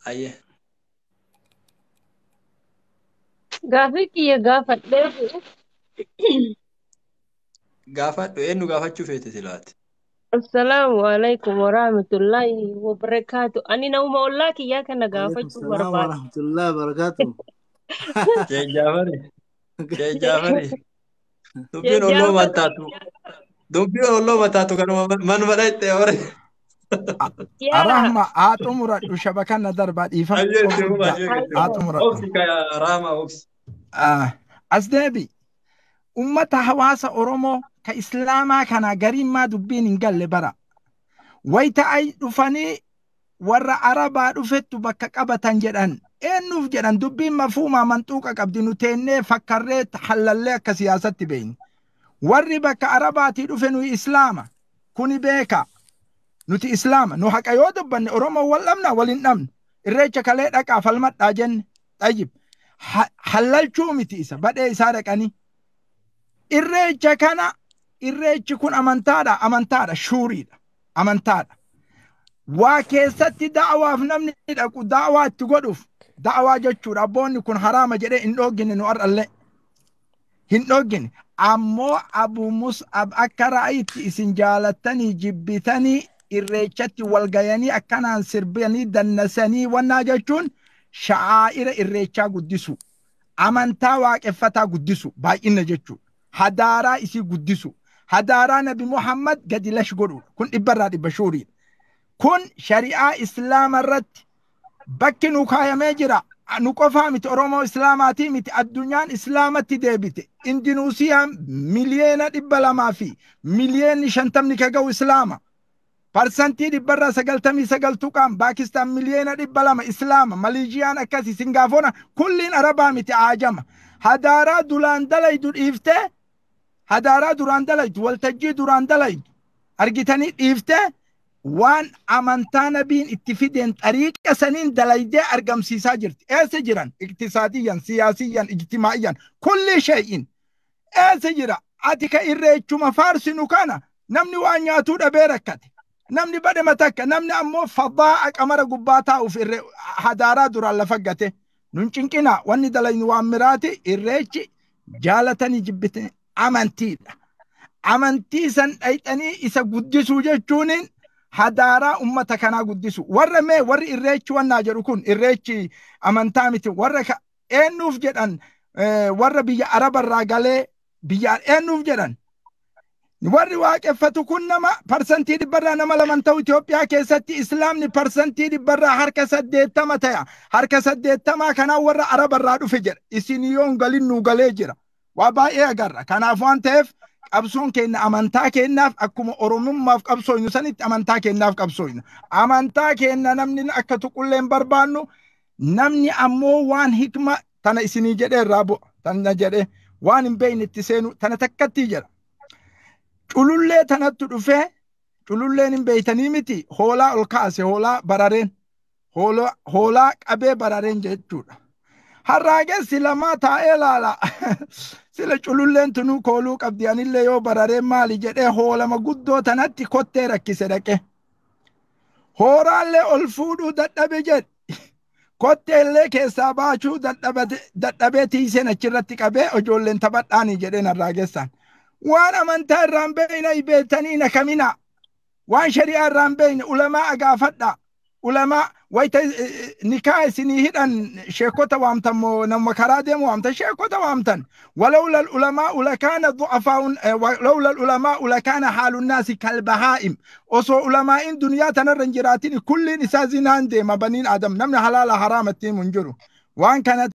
Speaker 2: Ayyee.
Speaker 6: Gaafii kiyya gaafadhee.
Speaker 2: Gaafadhu eenyu gaafachuu feete silaati?
Speaker 6: Assalaamu alaikum warahmatullahi wabarakaatu. Ani nama ollaa kiyyaa kana gaafachuu
Speaker 3: Waalaikum
Speaker 6: barbaada.
Speaker 3: warahmatullahi wabarakaatu.
Speaker 2: Jee Jaafari. Jee Jaafari. Dubbiin olloo mataatu. Dubbiin olloo mataatu kanuma manuma dhayxee hore.
Speaker 5: Rahma haa xumuradhu shabakan na darbaa dhiifama
Speaker 2: Ayyee itti fufa
Speaker 5: guddaa
Speaker 2: ayyee
Speaker 5: haa xumuradhu.
Speaker 2: Obsi kaya Rahma obsi.
Speaker 5: As deebi. Ummata hawaasa Oromoo ka Islaamaa kana gariin maa dubbiin hin galle bara. Wayita ay dhufanii warra Arabaa dhufettu bakka qabatan jedhan. Eenyuuf jedhan dubbiin mafuumaa manxuuqa qabdi nu teennee fakkarree hallallee akka siyaasatti beeyne. Warri bakka Arabaatii dhufe nuyi Islaama. Kuni beeka. Nuti Islaama. Nu haqa yoo dubbanne Oromoo wal dhabna wal hin dhabnu. Irreecha kalee dhaqaa falmadhaa jenne. Xayyib. Hallalchuu miti isa badhee isaa dhaqanii. Irreecha kana irreechi kun amantaadha amantaadha shuuriidha amantaadha. Waa keessatti da'awaaf namni dhaqu da'awaa itti godhuuf da'awaa jechuudha abboonni kun haraama jedhee hin dhoogine nu har'allee hin dhoogine ammoo Abu Mus'ab akka ra'ayitti isin jaalattanii jibbitanii irreechatti wal gayanii akkanaan sirbanii dannasanii wannaa jechuun sha'aa'ira irreechaa guddisu amantaa waaqeffataa guddisu baay'ina jechuudha. Hadaaraa isii guddisu hadaaraa nabi Muhammad gadi lash godhuudha kun 100% shuuriidha. Kun shari'aa Islaama irratti bakki nu kaayamee jira. Nu qofaa miti, Oromoo Islaamaatii miti, addunyaan Islaamatti deebite. Indinuusiyaan 250,000,000 ka ga'u Islaama. 99% tuqaan Paakistaan 200,000,000 Islaama. Maleeshiyaan akkasi, Singaafoona kulliin Arabaa miti, aajama. Hadaaraa duraan dalaydu dhiiftee, hadaaraa duraan dalaydu, waltajjii duraan dalaydu argitanii dhiiftee, waan amantaa nabiin itti fideen xariiqa saniin dalaydee argamsiisaa jirti. Eessa jiran? Iqtisaadiyyan, siyaasiyyan, ijtimaa'iyyan, kulli shay'in. Eessa jira? Ati ka irreechuma faarsinu kana namni waan nyaatuu dhabee rakkate. Namni badhema takka, namni ammoo fadaa'a qamara gubbaa taa'uuf irree hadaaraa duraan lafa gate. Nun cinqinaa, wanni dalaynu waan miraati. Irreechi jaalatanii jibbitanii amantiidha. Amantii san dhayxanii isa guddisuu jechuun hadaaraa ummata kanaa guddisu. Warra mee warri irreechi wannaa jedhu kun irreechi amantaa miti, warra eenyuuf jedhan, warra biyya Arabarraa galee biyya eenyuuf jedhan. Warri waaqeffatu kun nama 100% nama laman ta'u Itoophiyaa keessatti. Islaamni 80% ta'a. Harka 80 kanaa warra Arabarraa dhufe jedha. Isin yoon galin nuu galee jira. Waa baay'ee agarra. Kanaaf waan ta'eef qabsoon keenya amantaa keenyaaf, akkuma Oromummaaf qabsooynu sanitti amantaa keenyaaf qabsooyna. Amantaa keenya namni akka tuqullee hin barbaannu, namni ammoo waan hikma tana isinii jedhee irraa bu'a. Tana jedhee waan hin beekne itti seenu tana takkatti jedha. Culullee tanattu dhufee, cululleen hin beeytanii miti, hoolaa ol kaase, hoolaa barareen, hoolaa qabee barareen jechuudha. Harraagessi lamaa taa'ee laala. Sila cululleen tunuu kooluu qabdi, anillee yoo barareen maali jedhee hoolama guddoo tanatti kottee rakkise dhaqe. Hooraallee ol fuudhuu dadhabe jedhe. Kotteellee keessaa baachuu dadhabee tiiseen achirratti qabee ijoolleen taphadhaanii jedheen harraagessaan. Waan amantaa irraan beeyna beektanii na kamina. Waan shari'aa irraan beeyne ulamaa gaafadha. Ulamaa wayita nikaa isinii hidhan sheekota waamtan moo nama karaa deemu waamtan? Sheekota waamtan. ولولا العلماء لكان الضعفاء، ولولا العلماء لكان حال الناس كالبهائم. Osoo ulamaa'in duniyaa tanarra hin jiraatin kulliin isaa zinaan deema baniin Adam, namni halaala haraamatti himu hin jiru. Waan kana